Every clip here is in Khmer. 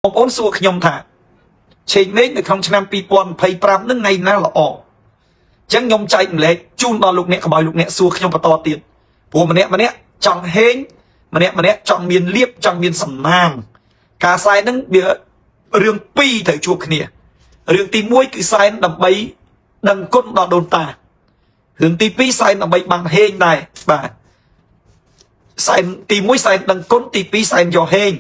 បងប្អូនសួរខ្ញុំថាឆេងមេឃនៅក្នុងឆ្នាំ2025នឹងថ្ងៃណាល្អអញ្ចឹងខ្ញុំចែកម្លែកជូនដល់លោកអ្នកកុំឲ្យលោកអ្នកសួរខ្ញុំបន្តទៀតព្រោះម្នាក់ម្នាក់ចង់ហេងម្នាក់ម្នាក់ចង់មានលៀបចង់មានសំណាងការសែនហ្នឹងវារឿងពីរត្រូវជួបគ្នារឿងទី1គឺសែនដើម្បីដឹងគុណដល់ដូនតារឿងទី2សែនដើម្បីបានហេងដែរបាទសែនទី1សែនដឹងគុណទី2សែនយកហេង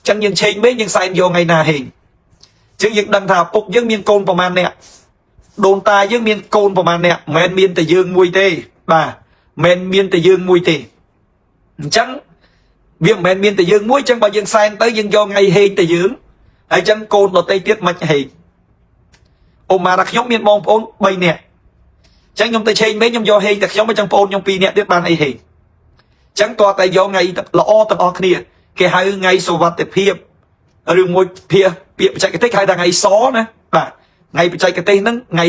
អញ្ចឹងយើងឆេងមេឃយើងសែនយកថ្ងៃណាហេងអញ្ចឹងយើងដឹងថាឪពុកយើងមានកូនប្រមាណអ្នកដូនតាយើងមានកូនប្រមាណអ្នកមិនមែនមានតែយើងមួយទេបាទមិនមែនមានតែយើងមួយទេអញ្ចឹងវាមិនមែនមានតែយើងមួយអញ្ចឹងបើយើងសែនទៅយើងយកថ្ងៃហេងតែយើងហើយអញ្ចឹងកូនដទៃទៀតមិនហេងអូម៉ារ៉ាខ្ញុំមានបងប្អូន3នាក់អញ្ចឹងខ្ញុំទៅឆេងមេឃខ្ញុំយកហេងតែខ្ញុំអញ្ចឹងបងប្អូនខ្ញុំ2នាក់ទៀតបានអីហេងអញ្ចឹងតើតែយកថ្ងៃល្អទាំងអស់គ្នាគេហៅថ្ងៃសុវត្ថិភាពឬមួយភាពាក្យបច្ចេកទេសហៅថាថ្ងៃសណាបាទថ្ងៃបច្ចេកទេសហ្នឹងថ្ងៃ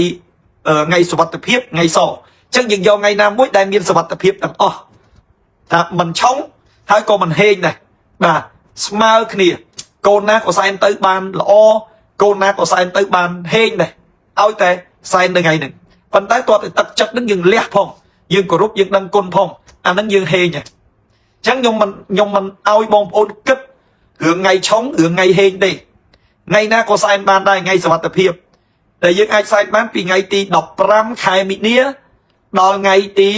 ថ្ងៃសុវត្ថិភាពថ្ងៃសអញ្ចឹងយើងយកថ្ងៃណាមួយដែលមានសុវត្ថិភាពទាំងអស់ថាមិនឆុងហើយក៏មិនហេងដែរបាទស្មើគ្នាកូនណាក៏សែនទៅបានល្អកូនណាក៏សែនទៅបានហេងដែរឲ្យតែសែននៅថ្ងៃហ្នឹងប៉ុន្តែតើតែទឹកចិត្តហ្នឹងយើងលះផងយើងគោរពយើងដឹងគុណផងអាហ្នឹងយើងហេងហ៎ចឹងខ្ញុំមិនឲ្យបងប្អូនគិតរឿងថ្ងៃឆុងរឿងថ្ងៃហេងទេថ្ងៃណាក៏សែនបានដែរថ្ងៃសុវត្ថិភាពដែលយើងអាចសែនបានពីថ្ងៃទី15ខែមិនិនាដល់ថ្ងៃទី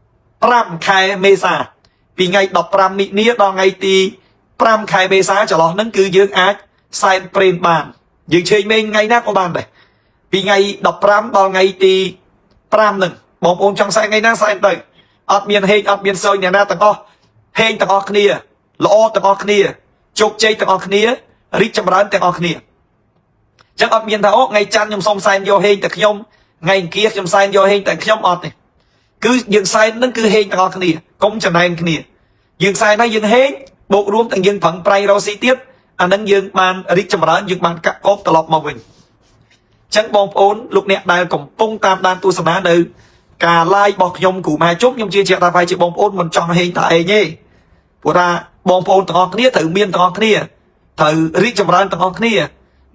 5ខែមេសាពីថ្ងៃ15មិនិនាដល់ថ្ងៃទី5ខែមេសាចន្លោះហ្នឹងគឺយើងអាចសែនព្រេនបានយើងឆេងមេងថ្ងៃណាក៏បានដែរពីថ្ងៃ15ដល់ថ្ងៃទី5ហ្នឹងបងប្អូនចង់សែនថ្ងៃណាសែនទៅអត់មានហេងអត់មានសើចអ្នកណាទាំងអស់ហេងទាំងអស់គ្នាល្អទាំងអស់គ្នាជោគជ័យទាំងអស់គ្នារីកចម្រើនទាំងអស់គ្នាចឹងអត់មានថាអូថ្ងៃច័ន្ទខ្ញុំសុំសែនយកហេងតែខ្ញុំថ្ងៃអង្គារខ្ញុំសែនយកហេងតែខ្ញុំអត់ទេគឺយើងសែននឹងគឺហេងទាំងអស់គ្នាកុំចំណែនគ្នាយើងសែនហើយយើងហេងបូករួមទាំងយើងប្រឹងប្រែងរកស៊ីទៀតអានឹងយើងបានរីកចម្រើនយើងបានកាក់កបត្រឡប់មកវិញចឹងបងប្អូនលោកអ្នកដែលកំពុងតាមដានទស្សនានៅការ live របស់ខ្ញុំគ្រូមហាជុំខ្ញុំជឿជាក់ថាប្រហែលជាបងប្អូនមិនចង់ហេងតែឯងទេព្រោះថាបងប្អូនទាំងអស់គ្នាត្រូវមានទាំងអស់គ្នាត្រូវរីកចម្រើនទាំងអស់គ្នា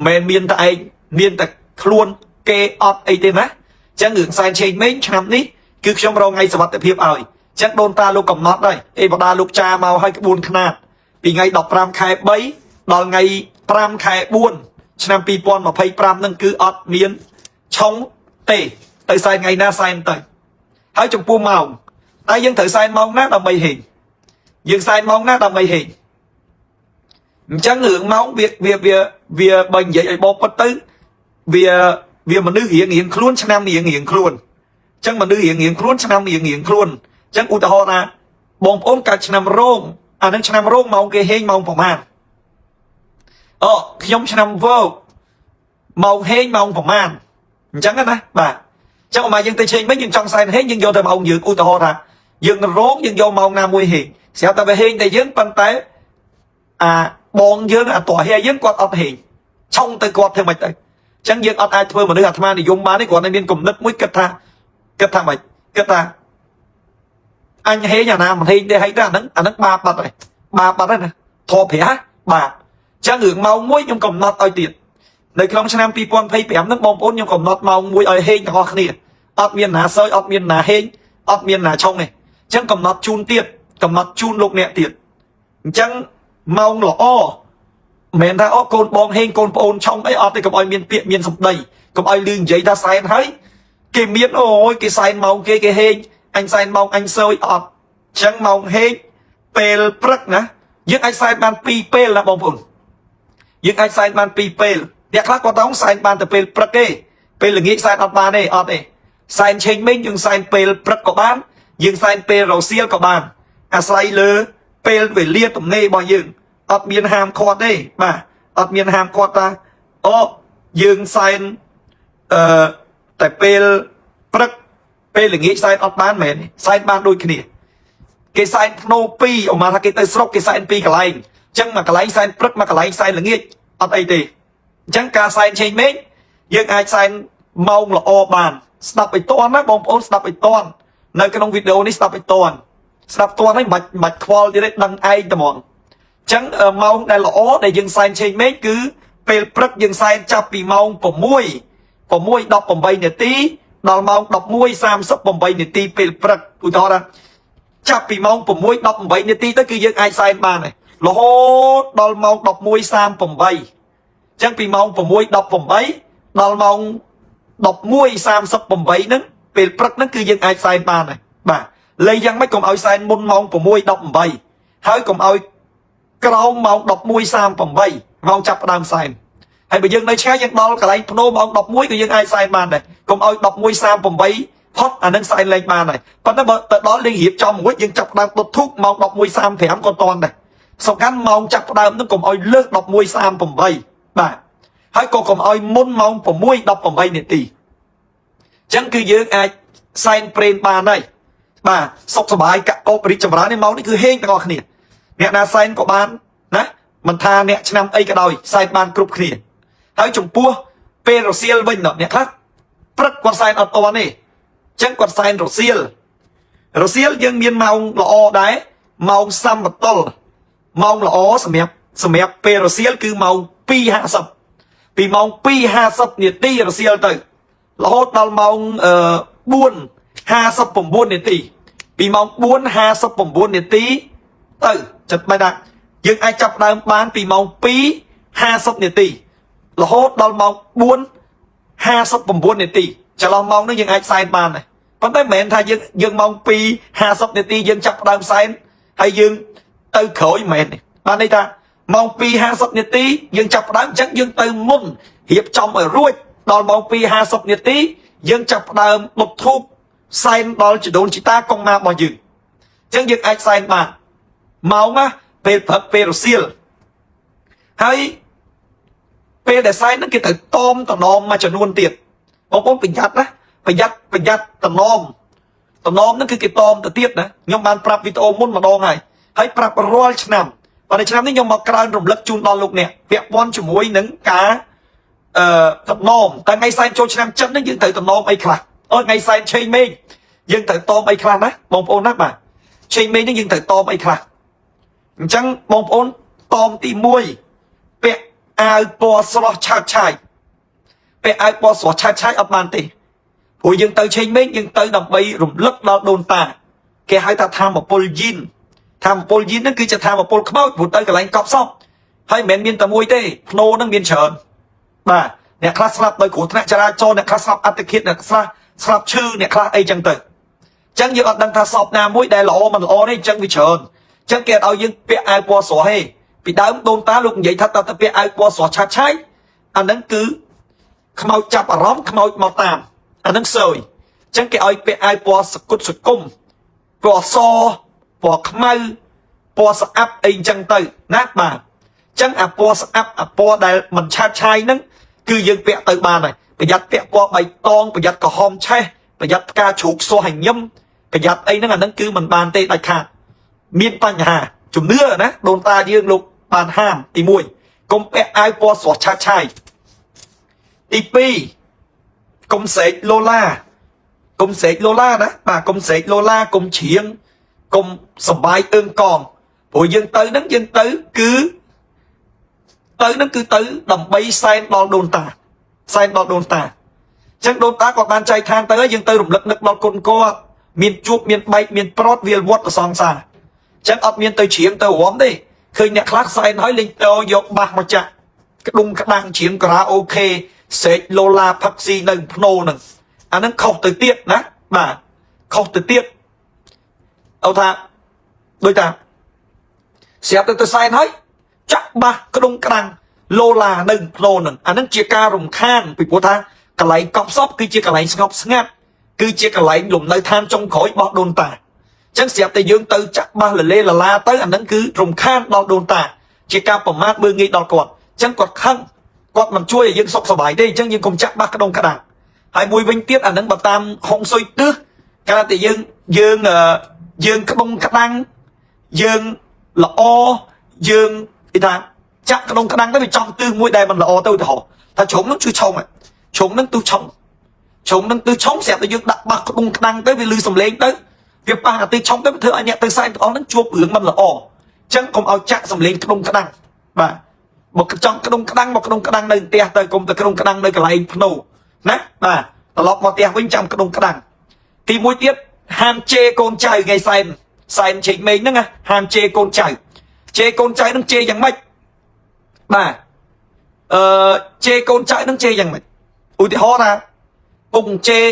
មិនមានតែឯងមានតែខ្លួនគេអត់អីទេណាចឹងរឿងសែនឆេងមេងឆ្នាំនេះគឺខ្ញុំរងថ្ងៃសុវត្ថិភាពឲ្យចឹងដូនតាលោកកំណត់ហើយអេបដាលោកចាមកឲ្យក្បួនខ្នាតពីថ្ងៃ15ខែ3ដល់ថ្ងៃ5ខែ4ឆ្នាំ2025ហ្នឹងគឺអត់មានឆុងទេទៅសែនថ្ងៃណាសែនទៅហើយចំពោះម៉ោងតែយើងត្រូវសែនម៉ោងណាដើម្បីហេងយើងសែនម៉ោងណាដើម្បីហេងអញ្ចឹងរឿងម៉ោងវាវាវាវាបើនិយាយឲ្យបបពិតទៅវាវាមនុស្សរៀងរៀងខ្លួនឆ្នាំរៀងរៀងខ្លួនអញ្ចឹងមនុស្សរៀងរៀងខ្លួនឆ្នាំរៀងរៀងខ្លួនអញ្ចឹងឧទាហរណ៍ថាបងប្អូនកើតឆ្នាំរោងអានឹងឆ្នាំរោងម៉ោងគេហេងម៉ោងប្រហែលអូខ្ញុំឆ្នាំវើកម៉ោងហេងម៉ោងប្រហែលអញ្ចឹងណាបាទចឹងមកយើងទៅឆេងវិញយើងចង់សែនហេងយើងយកទៅម៉ោងយើងឧទាហរណ៍ថាយើងរោងយើងយកម៉ោងណាមួយហេងស្រាប់តែវាហេងតែយើងប៉ុន្តែអាបងយើងអាតោះហេយើងគាត់អត់ហេងឆុងទៅគាត់ធ្វើម៉េចទៅចឹងយើងអត់អាចធ្វើមនុស្សអាត្មានិយមបានទេគ្រាន់តែមានគំនិតមួយគិតថាគិតថាម៉េចគិតថាអញហេងអាណាមិនហេងទេហីទៅអាហ្នឹងបាបបាត់ហើយបាបបាត់ហើយណាធေါ်ប្រាបាបចឹងរឿងម៉ោងមួយខ្ញុំកំណត់ឲ្យទៀតនៅក្នុងឆ្នាំ2025ហ្នឹងបងប្អូនខ្ញុំកំណត់ម៉ោងមួយឲ្យហេងទាំងអស់គ្នាអត់មានណាសើចអត់មានណាហេងអត់មានណាឆុងទេអញ្ចឹងកំណត់ជូនទៀតកំណត់ជូនលោកអ្នកទៀតអញ្ចឹងម៉ោងល្អមិនមែនថាអូកូនបងហេងកូនប្អូនឆុងអីអត់ទេកុំឲ្យមានពាក្យមានសម្ដីកុំឲ្យលឺនិយាយថាសែនហើយគេមានអូយគេសែនម៉ោងគេគេហេងអញសែនម៉ោងអញសើចអត់អញ្ចឹងម៉ោងហេងពេលព្រឹកណាយើងអាចសែនបាន2ពេលណាបងប្អូនយើងអាចសែនបាន2ពេលអ្នកខ្លះគាត់តោងសែនបានតែពេលព្រឹកទេពេលល្ងាចសែនអត់បានទេអត់ទេសែនឆេងមេងយើងសែនពេលព្រឹកក៏បានយើងសែនពេលរសៀលក៏បានអាស្រ័យលើពេលវេលាទំនេររបស់យើងអត់មានហាមឃាត់ទេបាទអត់មានហាមឃាត់ថាអូយើងសែនអឺតែពេលព្រឹកពេលល្ងាចសែនអត់បានមែនសែនបានដូចគ្នាគេសែនភ្នោ2អមថាគេទៅស្រុកគេសែន2កន្លែងអញ្ចឹងមួយកន្លែងសែនព្រឹកមួយកន្លែងសែនល្ងាចអត់អីទេអញ្ចឹងការសែនឆេងមេងយើងអាចសែនម៉ោងល្អបានស្ដាប់ឲ្យតន់ណាបងប្អូនស្ដាប់ឲ្យតន់នៅក្នុងវីដេអូនេះស្ដាប់ឲ្យតន់ស្ដាប់តន់ហើយមិនបាច់ខ្វល់ទៀតទេដឹងឯងតែហ្មង ចឹងម៉ោងដែលល្អដែលយើងសែនឆេងមេឃគឺពេលព្រឹកយើងសែនចាប់ពីម៉ោង6 6:18នាទីដល់ម៉ោង11:38នាទីពេលព្រឹកឧទាហរណ៍ថាចាប់ពីម៉ោង6:18នាទីទៅគឺយើងអាចសែនបានហើយរហូតដល់ម៉ោង11:38ចឹងពីម៉ោង6:18ដល់ម៉ោង11:38ហ្នឹងពេលព្រឹកហ្នឹងគឺយើងអាចសែនបានហើយបាទលេយ៉ាងម៉េចកុំឲ្យសែនមុនម៉ោង6:18ហើយកុំឲ្យក្រោមម៉ោង11:38ម៉ោងចាប់ផ្ដើមសែនហើយបើយើងនៅឆ្ងាយយើងដល់កន្លែងភ្នោម៉ោង11ក៏យើងអាចសែនបានដែរកុំឲ្យ11:38ផុតអានឹងសែនលេងបានហើយប៉ុន្តែបើទៅដល់យើងរៀបចំមួយយើងចាប់ផ្ដើមដុតធូបម៉ោង11:35ក៏តាន់ដែរសំខាន់ម៉ោងចាប់ផ្ដើមនឹងកុំឲ្យលើស11:38បាទហើយក៏កុំឲ្យមុនម៉ោង6:18នាទីចឹងគឺយើងអាចសែនព្រេនបានហើយបាទសុខសប្បាយកកបរីកចម្រើននេះម៉ោងនេះគឺហេងទាំងអស់គ្នាអ្នកណាសែនក៏បានណាមិនថាអ្នកឆ្នាំអីក៏ដោយសែនបានគ្រប់គ្នាហើយចំពោះពេលរសៀលវិញអ្នកខ្លះព្រឹកគាត់សែនអត់តទេចឹងគាត់សែនរសៀលរសៀលយើងមានម៉ោងល្អដែរម៉ោងសំបតលម៉ោងល្អសម្រាប់ពេលរសៀលគឺម៉ោង2:50ពីម៉ោង2:50នាទីរសៀលទៅរហូតដល់ម៉ោង4:59នាទីពីម៉ោង4:59នាទីទៅចិត្តបែរថាយើងអាចចាប់ដើមបានពីម៉ោង2:50នាទីរហូតដល់ម៉ោង4:59នាទីចន្លោះម៉ោងនេះយើងអាចសែនបានដែរប៉ុន្តែមិនមែនថាយើងម៉ោង2:50នាទីយើងចាប់ដើមសែនហើយយើងទៅក្រោយមិនមែនទេបានន័យថាម៉ោង2:50នាទីយើងចាប់ផ្ដើមអញ្ចឹងយើងទៅមុនរៀបចំឲ្យរួចដល់ម៉ោង2:50នាទីយើងចាប់ផ្ដើមដុតធូបសែនដល់ជីដូនជីតាកុងម៉ារបស់យើងអញ្ចឹងយើងអាចសែនបានម៉ោងណាពេលព្រឹកពេលរសៀលហើយពេលដែលសែនហ្នឹងគេត្រូវតមតំណមមួយចំនួនទៀតបងប្អូនប្រយ័ត្នណាប្រយ័ត្នប្រយ័ត្នតំណមតំណមហ្នឹងគឺគេតមទៅទៀតណាខ្ញុំបានប្រាប់វីដេអូមុនម្ដងហើយហើយប្រាប់រាល់ឆ្នាំប៉ុន្តែឆ្នាំនេះខ្ញុំមកក្រើនរំលឹកជូនដល់លោកអ្នកពាក់ព័ន្ធជាមួយនឹងការតំណមតែថ្ងៃសែនចូលឆ្នាំចិនហ្នឹងយើងត្រូវតំណមអីខ្លះអូថ្ងៃសែនឆេងមេងយើងត្រូវតមអីខ្លះណាបងប្អូនណាបាទឆេងមេងហ្នឹងយើងត្រូវតមអីខ្លះអញ្ចឹងបងប្អូនតមទី1ពាក់អាវពណ៌ស្រស់ឆើតឆាយពាក់អាវពណ៌ស្រស់ឆើតឆាយអត់បានទេព្រោះយើងទៅឆេងមេងយើងទៅដើម្បីរំលឹកដល់ដូនតាគេហៅថាធម្មពលយីនធម្មពលយីនហ្នឹងគឺជាធម្មពលខ្មោចព្រោះទៅកន្លែងកប់សពហើយមិនមែនមានតែមួយទេភ្នោហ្នឹងមានច្រើនបាទអ្នកខ្លះស្លាប់ដោយគ្រោះថ្នាក់ចរាចរណ៍អ្នកខ្លះស្លាប់អត្តឃាតអ្នកខ្លះស្លាប់ឈឺអ្នកខ្លះអីចឹងទៅអញ្ចឹងយើងអត់ដឹងថាសពណាមួយដែលល្អមិនល្អទេអញ្ចឹងវាច្រើនអញ្ចឹងគេអត់ឲ្យយើងពាក់អាវពណ៌ស្រស់ទេពីដើមដូនតាលោកនិយាយថាតើពាក់អាវពណ៌ស្រស់ឆាតឆាយអាហ្នឹងគឺខ្មោចចាប់អារម្មណ៍ខ្មោចមកតាមអាហ្នឹងសយអញ្ចឹងគេឲ្យពាក់អាវពណ៌សគុតសគុំពណ៌សពណ៌ខ្មៅពណ៌ស្អាប់អីអញ្ចឹងទៅណាបាទអញ្ចឹងអាពណ៌ស្អាប់អាពណ៌ដែលមិនឆាតឆាយហ្នឹងគឺយើងពាក់ទៅបានហើយប្រយ័ត្នពាក់ពណ៌បៃតងប្រយ័ត្នក្រហមឆេះប្រយ័ត្នផ្កាជ្រូកសោះឲ្យញឹមប្រយ័ត្នអីហ្នឹងអាហ្នឹងគឺមិនបានទេដាច់ខាតមានបញ្ហាជំនឿណាដូនតាយើងលោកបានហាមទី1កុំពាក់អាវពណ៌ស្រស់ឆាតឆាយទី2កុំស្រែកឡូឡាកុំស្រែកឡូឡាណាបាទកុំស្រែកឡូឡាកុំច្រៀងកុំសបាយអើងកងព្រោះយើងទៅហ្នឹងយើងទៅគឺទៅហ្នឹងគឺទៅដើម្បីសែនដល់ដូនតាសែនដល់ដូនតាអញ្ចឹងដូនតាក៏បានចែកឋានទៅហើយយើងទៅរំលឹកនឹកដល់គុណគាត់មានជួបមានបែកមានប្រត់វាលវត្តសង្សារអញ្ចឹងអត់មានទៅច្រៀងទៅរំទេឃើញអ្នកខ្លះសែនហើយលេងតយកបាសមកចាក់ក្ដុងក្ដាំងច្រៀងការ៉ាអូខេស្រែកឡូឡាផឹកស៊ីនៅភ្នោហ្នឹងអាហ្នឹងខុសទៅទៀតណាបាទខុសទៅទៀតអត់ថាដូចថាស្រាប់ទៅសែនហើយចាក់បាសក្ដុងក្ដាំងឡូឡានៅភ្នោហ្នឹងអាហ្នឹងជាការរំខានពីព្រោះថាកន្លែងកប់សពគឺជាកន្លែងស្ងប់ស្ងាត់គឺជាកន្លែងលំនៅឋានចុងក្រោយរបស់ដូនតាអញ្ចឹងស្រាប់តែយើងទៅចាក់បាសលលេលឡាទៅអាហ្នឹងគឺរំខានដល់ដូនតាជាការប្រមាថមើលងាយដល់គាត់អញ្ចឹងគាត់ខឹងគាត់មិនជួយឲ្យយើងសុខសប្បាយទេអញ្ចឹងយើងកុំចាក់បាសក្ដុងក្ដាំងហើយមួយវិញទៀតអាហ្នឹងបើតាមហុងស៊ុយទិសកាលតែយើងយើងយើងក្ដុងក្ដាំងយើងល្អយើងគេថាចាក់ក្ដុងក្ដាំងទៅវាចំទិសមួយដែលមិនល្អទៅឧទាហរណ៍ថាជ្រុងហ្នឹងគឺឆុងជ្រុងហ្នឹងទិសឆុងជ្រុងហ្នឹងទិសឆុងស្រាប់តែយើងដាក់បាសក្ដុងក្ដាំងទៅវាលឺសំឡេងទៅវាប៉ះអាទិសឆុងទៅវាធ្វើឲ្យអ្នកទៅសែនទាំងអស់ហ្នឹងជួបរឿងមិនល្អអញ្ ចឹងកុំឲ្យចាក់សំលេងក្ដុងក្ដាំងបាទបើចង់ក្ដុងក្ដាំងមកក្ដុងក្ដាំងនៅផ្ទះទៅកុំទៅក្ដុងក្ដាំងនៅកន្លែងភ្នោណាបាទត្រឡប់មកផ្ទះវិញចាំក្ដុងក្ដាំងទីមួយទៀតហាមជេរកូនចៅថ្ងៃសែនសែនឆេកមេងហ្នឹងណាហាមជេរកូនចៅជេរកូនចៅហ្នឹងជេរយ៉ាងម៉េចបាទអឺជេរកូនចៅហ្នឹងជេរយ៉ាងម៉េចឧទាហរណ៍ថាពុកជេរ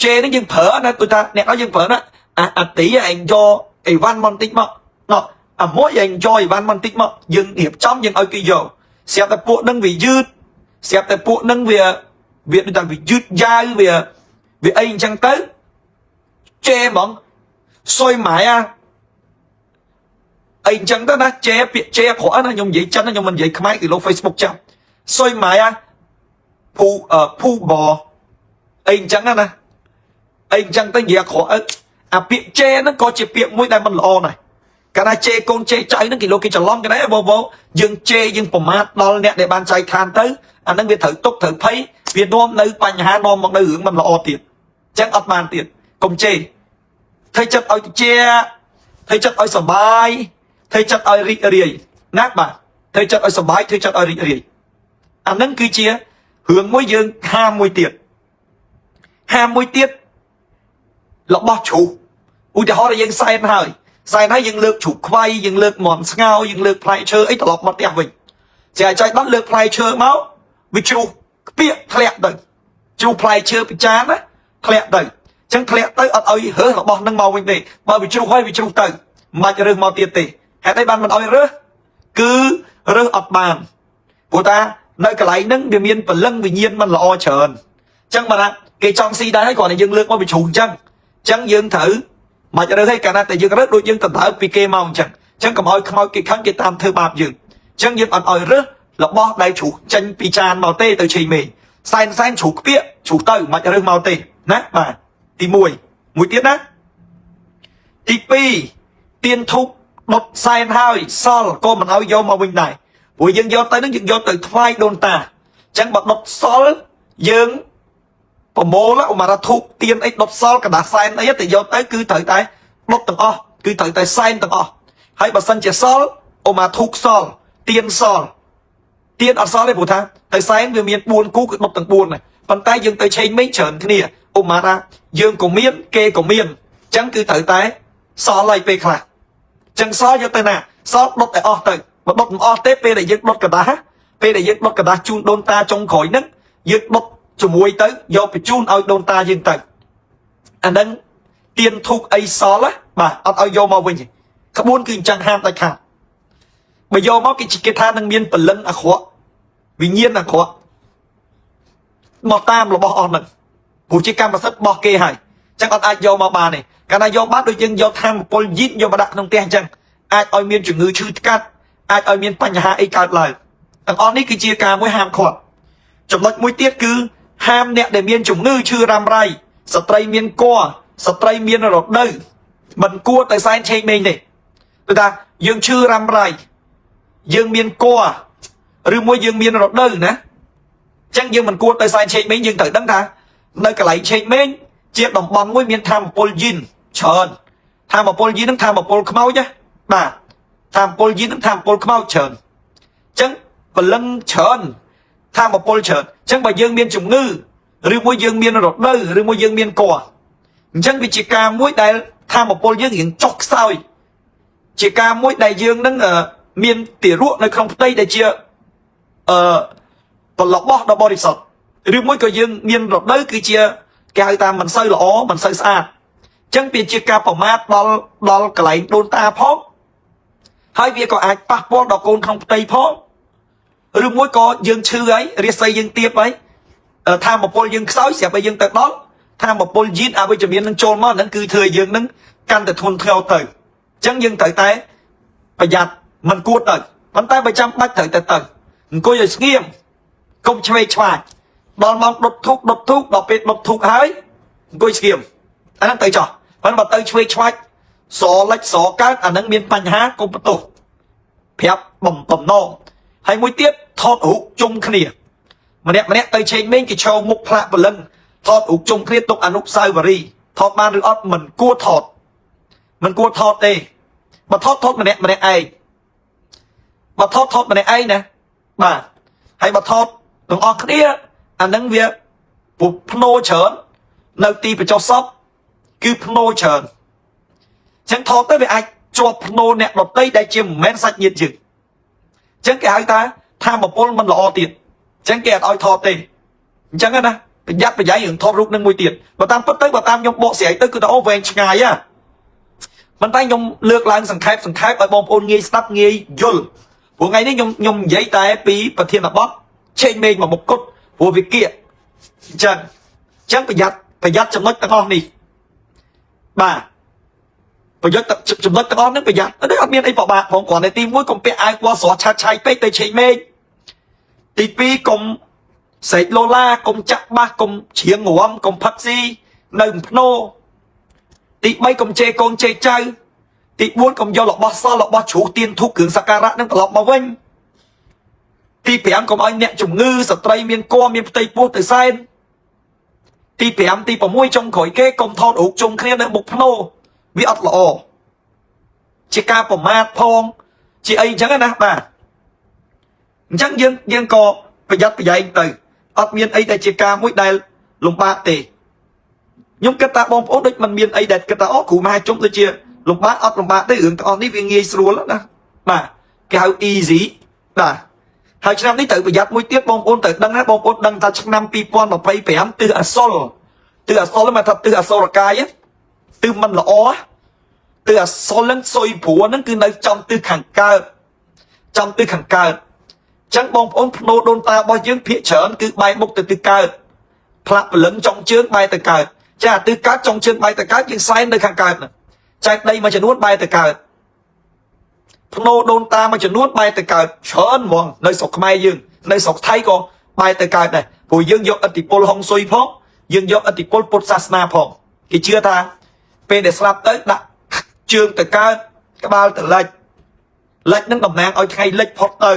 ជេរហ្នឹងយើងប្រើណាដូចថាអ្នកឲ្យយើងប្រើណាអាអាទីឯងយកអីវ៉ាន់មកបន្តិចមកណោះអាមួយឯងយកអីវ៉ាន់មកបន្តិចមកយើងរៀបចំយើងឲ្យគេយកស្រាប់តែពួកហ្នឹងវាយឺតស្រាប់តែពួកហ្នឹងវាវាដូចថាវាយឺតយ៉ាវវាវាអីអញ្ចឹងទៅជេរហ្មងសុយម៉ែអាអីអញ្ចឹងទៅណាជេរពាក្យជេរអាក្រក់ណាខ្ញុំនិយាយចិនណាខ្ញុំមិននិយាយខ្មែរគឺលោក Facebook ចាំសុយម៉ែអាភូភូបអីអញ្ចឹងណាអីអញ្ចឹងទៅនិយាយអាក្រក់អើអាពាក្យជេរហ្នឹងក៏ជាពាក្យមួយដែលមិនល្អដែរកាលណាជេរកូនជេរចៅហ្នឹងគេលោកគេច្រឡំគេដែរបងបងយើងជេរយើងប្រមាថដល់អ្នកដែលបានចែកឋានទៅអាហ្នឹងវាត្រូវទុកត្រូវភ័យវានាំនៅបញ្ហានាំមកនៅរឿងមិនល្អទៀតអញ្ចឹងអត់បានទៀតកុំជេរធ្វើចិត្តឲ្យជាធ្វើចិត្តឲ្យសប្បាយធ្វើចិត្តឲ្យរីករាយណាបាទធ្វើចិត្តឲ្យសប្បាយធ្វើចិត្តឲ្យរីករាយអាហ្នឹងគឺជារឿងមួយយើងហាមមួយទៀតហាមមួយទៀតរបស់ជ្រុះឧទាហរណ៍ថាយើងសែនហើយសែនហើយយើងលើកជ្រូកខ្វៃយើងលើកមន់ស្ងោយើងលើកផ្លែឈើអីត្រឡប់មកផ្ទះវិញចេះចៃដល់លើកផ្លែឈើមកវាជ្រុះខ្ពៀកធ្លាក់ទៅជ្រុះផ្លែឈើពិចារណាធ្លាក់ទៅអញ្ចឹងធ្លាក់ទៅអត់ឲ្យរើសរបស់នឹងមកវិញទេបើវាជ្រុះហើយវាជ្រុះទៅមិនបាច់រើសមកទៀតទេហេតុអីបានមិនឲ្យរើសគឺរើសអត់បានព្រោះតានៅកន្លែងហ្នឹងវាមានព្រលឹងវិញ្ញាណមិនល្អច្រើនអញ្ចឹងបើថាគេចង់ស៊ីដែរហើយគ្រាន់តែយើងលើកមកវាជ្រុះអញ្ចឹងអញ្ចឹងយើងត្រូវមិនរើសឲ្យកាលណាតែយើងរើសដូចយើងដណ្ដើមពីគេមកអញ្ចឹងអញ្ចឹងកុំឲ្យខ្មោចគេខឹងគេតាមធ្វើបាបយើងអញ្ចឹងយើងអត់ឲ្យរើសរបស់ដែលជ្រុះចេញពីចានមកទេទៅឆេងមេសែនសែនជ្រុះខ្ពៀកជ្រុះទៅមិនរើសមកទេណាបាទទី1មួយទៀតណាទី2ទៀនធូបដុតសែនហើយសល់ក៏មិនឲ្យយកមកវិញដែរព្រោះយើងយកទៅនឹងយើងយកទៅថ្វាយដូនតាអញ្ចឹងបើដុតសល់យើងប្រមូលឧមាថាធូបទៀនអីដុតសល់កដាសែនអីទៅយកទៅគឺត្រូវតែដុតទាំងអស់គឺត្រូវតែសែនទាំងអស់ហើយបើសិនជាសល់ឧមាធូបសល់ទៀនសល់ទៀនអត់សល់ទេព្រោះថាទៅសែនវាមាន4គូគឺដុតទាំង4ដែរប៉ុន្តែយើងទៅឆេងមេងច្រើនគ្នាឧមាថាយើងក៏មានគេក៏មានអញ្ចឹងគឺត្រូវតែសល់ហើយពេលខ្លះអញ្ចឹងសល់យកទៅណាសល់ដុតឲ្យអស់ទៅបើដុតមិនអស់ទេពេលដែលយើងដុតกระดาษពេលដែលយើងដុតกระดาษជូនដូនតាចុងក្រោយហ្នឹងយើងដុតជាមួយទៅយកបញ្ជូនឲ្យដូនតាយើងទៅអាហ្នឹងទៀនធូបអីសល់ណាបាទអត់ឲ្យយកមកវិញទេក្បួនគឺអញ្ចឹងហាមដាច់ខាតបើយកមកគេគេថានឹងមានព្រលឹងអាក្រក់វិញ្ញាណអាក្រក់មកតាមរបស់អស់ហ្នឹងព្រោះជាកម្មសិទ្ធិរបស់គេហើយអញ្ចឹងអត់អាចយកមកបានទេកាលណាយកបានដូចយើងយកធម្មពលយីតយកមកដាក់ក្នុងផ្ទះអញ្ចឹងអាចឲ្យមានជំងឺឈឺថ្កាត់អាចឲ្យមានបញ្ហាអីកើតឡើងទាំងអស់នេះគឺជាការមួយហាមឃាត់ចំណុចមួយទៀតគឺហាមអ្នកដែលមានជំងឺឈឺរ៉ាំរ៉ៃស្ត្រីមានគភ៌ស្ត្រីមានរដូវមិនគួរតែសែនឆេងមេងទេគឺថាយើងឈឺរ៉ាំរ៉ៃយើងមានគភ៌ឬមួយយើងមានរដូវណាអញ្ចឹងយើងមិនគួរទៅសែនឆេងមេងយើងត្រូវដឹងថានៅកន្លែងឆេងមេងជាតំបន់មួយមានធម្មពលយីនច្រើនធម្មពលយីនហ្នឹងធម្មពលខ្មោចណាបាទធម្មពលយីនហ្នឹងធម្មពលខ្មោចច្រើនអញ្ចឹងព្រលឹងច្រើនធម្មពលច្រើនអញ្ចឹងបើយើងមានជំងឺឬមួយយើងមានរដូវឬមួយយើងមានគភ៌អញ្ចឹងវាជាការមួយដែលធម្មពលយើងរៀងចុះខ្សោយជាការមួយដែលយើងនឹងមានទារកនៅក្នុងផ្ទៃដែលជាអឺប្រឡបោះដ៏បរិសុទ្ធឬមួយក៏យើងមានរដូវគឺជាគេហៅថាមិនសូវល្អមិនសូវស្អាតអញ្ចឹងវាជាការប្រមាថដល់ដល់កន្លែងដូនតាផងហើយវាក៏អាចប៉ះពាល់ដល់កូនក្នុងផ្ទៃផងឬមួយក៏យើងឈឺហើយរាសីយើងទៀបហើយធម្មពលយើងខ្សោយស្រាប់ឲ្យយើងទៅដល់ធម្មពលយីនអវិជ្ជមាននឹងចូលមកហ្នឹងគឺធ្វើឲ្យយើងនឹងកាន់តែធ្ងន់ធ្ងរទៅអញ្ចឹងយើងត្រូវតែប្រយ័ត្នមិនគួរទៅប៉ុន្តែបើចាំបាច់ត្រូវតែទៅអង្គុយឲ្យស្ងៀមកុំឆ្វេងឆ្វាចដល់ម៉ោងដុតធូបដុតធូបដល់ពេលដុតធូបហើយអង្គុយស្ងៀមអាហ្នឹងទៅចោះប៉ុន្តែបើទៅឆ្វេងឆ្វាចសលិចសកើតអាហ្នឹងមានបញ្ហាកុំបន្ទោសប្រាប់បំបំណងហើយមួយទៀតថតរូបជុំគ្នាម្នាក់ម្នាក់ទៅឆេងមេងគេឈរមុខផ្លាកព្រលឹងថតរូបជុំគ្នាទុកអនុស្សាវរីយ៍ថតបានឬអត់មិនគួរថតមិនគួរថតទេបើថតថតម្នាក់ម្នាក់ឯង បើថតថតម្នាក់ឯងណាបាទហើយបើថតទាំងអស់គ្នាអាហ្នឹងវាពុភ្នោច្រើននៅទីបញ្ចុះសពគឺភ្នោច្រើនអញ្ចឹងថតទៅវាអាចជាប់ភ្នោអ្នកដតីដែលជាមិនមែនសាច់ញាតិយើងអញ្ចឹងគេហៅថាធម្មពលមិនល្អទៀតអញ្ចឹងគេអត់ឲ្យថតទេអញ្ចឹងណាប្រយ័ត្នប្រយែងរឿងថតរូបនឹងមួយទៀតបើតាមពិតទៅបើតាមខ្ញុំបកស្រាយទៅគឺថាអូវែងឆ្ងាយហ่ะប៉ុន្តែខ្ញុំលើកឡើងសង្ខេបសង្ខេបឲ្យបងប្អូនងាយស្ដាប់ងាយយល់ព្រោះថ្ងៃនេះខ្ញុំខ្ញុំនិយាយតែពីប្រធានបទឆេងមេងមកមុខគត់ព្រោះវាគៀកអញ្ចឹងអញ្ចឹងប្រយ័ត្នប្រយ័ត្នចំណុចទាំងអស់នេះបាទប្រយ័ត្នចំណុចទាំងអស់នេះប្រយ័ត្ននេះអត់មានអីពិបាកផងគ្រាន់តែទី1កុំពាក់អាវពណ៌ស្រស់ឆាតឆាយពេកទៅឆេងមេងទី2កុំស្រែកឡូឡាកុំចាក់បាសកុំច្រៀងរាំកុំផឹកស៊ីនៅភ្នោទី3កុំជេរកូនជេរចៅទី4កុំយករបស់សល់របស់ជ្រុះទៀនធូបគ្រឿងសក្ការៈនឹងត្រឡប់មកវិញទី5កុំឲ្យអ្នកជំងឺស្ត្រីមានគភ៌មានផ្ទៃពោះទៅសែនទី5ទី6ចុងក្រោយគេកុំថតរូបជុំគ្នានៅមុខភ្នោវាអត់ល្អជាការប្រមាថផងជាអីអញ្ចឹងណាបាទអញ្ចឹងយើងយើងក៏ប្រយ័ត្នប្រយែងទៅអត់មានអីដែលជាការមួយដែលលំបាកទេខ្ញុំគិតថាបងប្អូនដូចមិនមានអីដែលគិតថាអូគ្រូមហាជុំដូចជាលំបាកអត់លំបាកទេរឿងទាំងអស់នេះវាងាយស្រួលណាបាទគេហៅ easy បាទហើយឆ្នាំនេះត្រូវប្រយ័ត្នមួយទៀតបងប្អូនត្រូវដឹងណាបងប្អូនដឹងថាឆ្នាំ2025ទិសអសុរទិសអសុរមកថាទិសអសុរកាយទិសមិនល្អទិសអសុរនឹងសុយព្រោះនឹងគឺនៅចំទិសខាងកើតចំទិសខាងកើតចឹងបងប្អូនភ្នោដូនតារបស់យើងភាកច្រើនគឺបែរមុខទៅទិសកើតផ្លាក់ព្រលឹងចុងជើងបែរទៅកើតចាទិសកើតចុងជើងបែរទៅកើតយើងសែននៅខាងកើតចែកដីមួយចំនួនបែរទៅកើតភ្នោដូនតាមួយចំនួនបែរទៅកើតច្រើនហ្មងនៅស្រុកខ្មែរយើងនៅស្រុកថៃក៏បែរទៅកើតដែរព្រោះយើងយកឥទ្ធិពលហុងស៊ុយផងយើងយកឥទ្ធិពលពុទ្ធសាសនាផងគេជឿថាពេលដែលស្លាប់ទៅដាក់ជើងទៅកើតក្បាលទៅលិចលិចនឹងតំណាងឲ្យថ្ងៃលិចផុតទៅ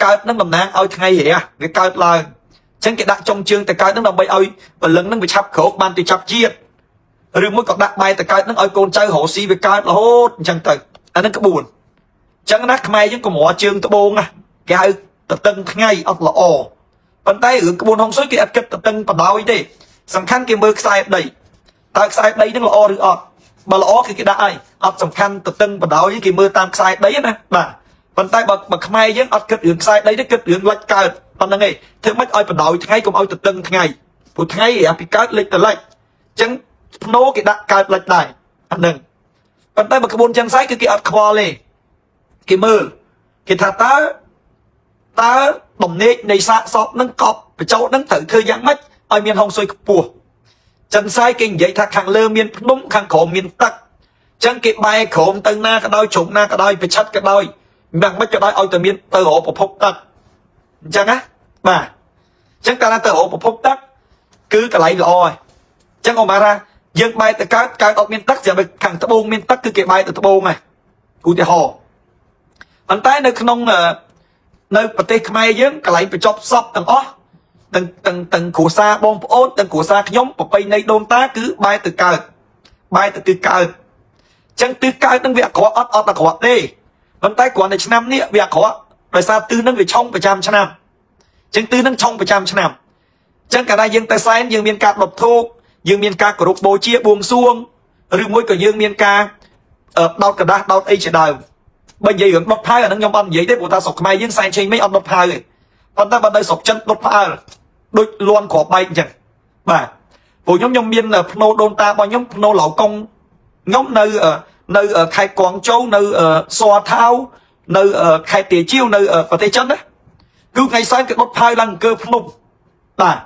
កើតនឹងតំណាងឲ្យថ្ងៃរះវាកើតឡើងអញ្ចឹងគេដាក់ចុងជើងទៅកើតនឹងដើម្បីឲ្យព្រលឹងនឹងវាឆាប់ក្រោកបានទៅចាប់ជាតិឬមួយក៏ដាក់បែរទៅកើតនឹងឲ្យកូនចៅរកស៊ីវាកើតរហូតអញ្ចឹងទៅអានឹងក្បួនអញ្ចឹងណាខ្មែរយើងកម្រជើងត្បូងណាគេហៅតតឹងថ្ងៃអត់ល្អប៉ុន្តែរឿងក្បួនហុងស៊ុយគេអត់គិតតតឹងបដោយទេសំខាន់គេមើលខ្សែដីតើខ្សែដីនឹងល្អឬអត់បើល្អគឺគេដាក់ឲ្យអត់សំខាន់តតឹងបដោយគេមើលតាមខ្សែដីណាបាទប៉ុន្តែបើបើខ្មែរយើងអត់គិតរឿងខ្សែដីទេគិតរឿងលិចកើតប៉ុណ្្នឹងឯងធ្វើម៉េចឲ្យបដោយថ្ងៃកុំឲ្យតតឹងថ្ងៃព្រោះថ្ងៃអាពីកើតលិចទៅលិចអញ្ចឹងភ្នោគេដាក់កើតលិចដែរអាហ្នឹងប៉ុន្តែបើក្បួនចឹងស្អីគឺគេអត់ខ្វល់ទេគេមើលគេថាតើតើដំណេកនៃសាកសពនឹងកប់បញ្ចោនឹងត្រូវធ្វើយ៉ាងម៉េចឲ្យមានហុងស៊ុយខ្ពស់ចឹងស្អីគេនិយាយថាខាងលើមានភ្នំខាងក្រោមមានទឹកចឹងគេបែរក្រោមទៅណាក៏ដោយជ្រុងណាក៏ដោយប្រឆិតក៏ដោយយ៉ាងម៉េចក៏ដោយឲ្យតែមានទៅរកប្រភពទឹកអញ្ចឹងណាបាទអញ្ចឹងកាលណាទៅរកប្រភពទឹកគឺកន្លែងល្អហើយអញ្ចឹងអមថាយើងបែរទៅកើតកើតអត់មានទឹកស្រាប់តែខាងត្បូងមានទឹកគឺគេបែរទៅត្បូងហើយឧទាហរណ៍ប៉ុន្តែនៅក្នុងនៅប្រទេសខ្មែរយើងកន្លែងបញ្ចប់សពទាំងអស់ទាំងទាំងទាំងគ្រួសារបងប្អូនទាំងគ្រួសារខ្ញុំប្រពៃណីដូនតាគឺបែរទៅកើតបែរទៅទិសកើតអញ្ចឹងទិសកើតនឹងវាអាក្រក់អត់អត់អាក្រក់ទេប៉ុន្តែគ្រាន់តែឆ្នាំនេះវាអាក្រក់ដោយសារទិសនឹងវាឆុងប្រចាំឆ្នាំអញ្ចឹងទិសនឹងឆុងប្រចាំឆ្នាំអញ្ចឹងកាលណាយើងទៅសែនយើងមានការដុតធូបយើងមានការគោរពបូជាបួងសួងឬមួយក៏យើងមានការដោតក្រដាសដោតអីជាដើមបើនិយាយរឿងដុតផាវអាហ្នឹងខ្ញុំអត់និយាយទេព្រោះថាស្រុកខ្មែរយើងសែនឆេងមេអត់ដុតផាវទេប៉ុន្តែបើនៅស្រុកចិនដុតផ្អើលដូចលន់គ្រាប់បែកអញ្ចឹងបាទព្រោះខ្ញុំខ្ញុំមានភ្នោដូនតារបស់ខ្ញុំភ្នោឡៅកុងខ្ញុំនៅនៅខេត្តកួងជោនៅសួថាវនៅខេត្តទាជាវនៅប្រទេសចិនណាគឺថ្ងៃសែនគេដុតផាវឡើងអង្គើភ្នំបាទ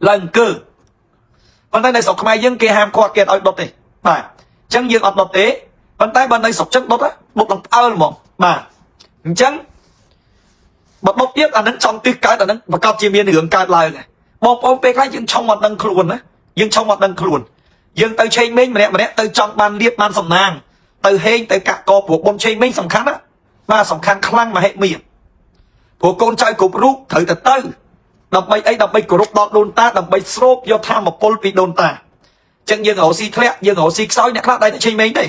ឡើងអង្គើប៉ុន្តែនៅស្រុកខ្មែរយើងគេហាមឃាត់គេអត់ឲ្យដុតទេបាទអញ្ចឹងយើងអត់ដុតទេប៉ុន្តែបើនៅស្រុកចិនដុតដុតដល់ផ្អើលហ្មងបាទអញ្ចឹងបើដុតទៀតអានឹងចំទិសកើតអានឹងប្រកាសជាមានរឿងកើតឡើងបងប្អូនពេលខ្លះយើងឆុងអត់ដឹងខ្លួនណាយើងឆុងអត់ដឹងខ្លួនយើងទៅឆេងមេងម្នាក់ម្នាក់ទៅចង់បានលៀបបានសំណាងទៅហេងទៅកាក់កព្រោះបុណ្យឆេងមេងសំខាន់ណាបាទសំខាន់ខ្លាំងមហិមាព្រោះកូនចៅគ្រប់រូបត្រូវតែទៅដើម្បីអីដើម្បីគោរពដល់ដូនតាដើម្បីស្រូបយកធម៌ពលពីដូនតាចឹងយើងរកស៊ីធ្លាក់យើងរកស៊ីខ្សោយអ្នកខ្លះដែរតែឆេងមេងទេ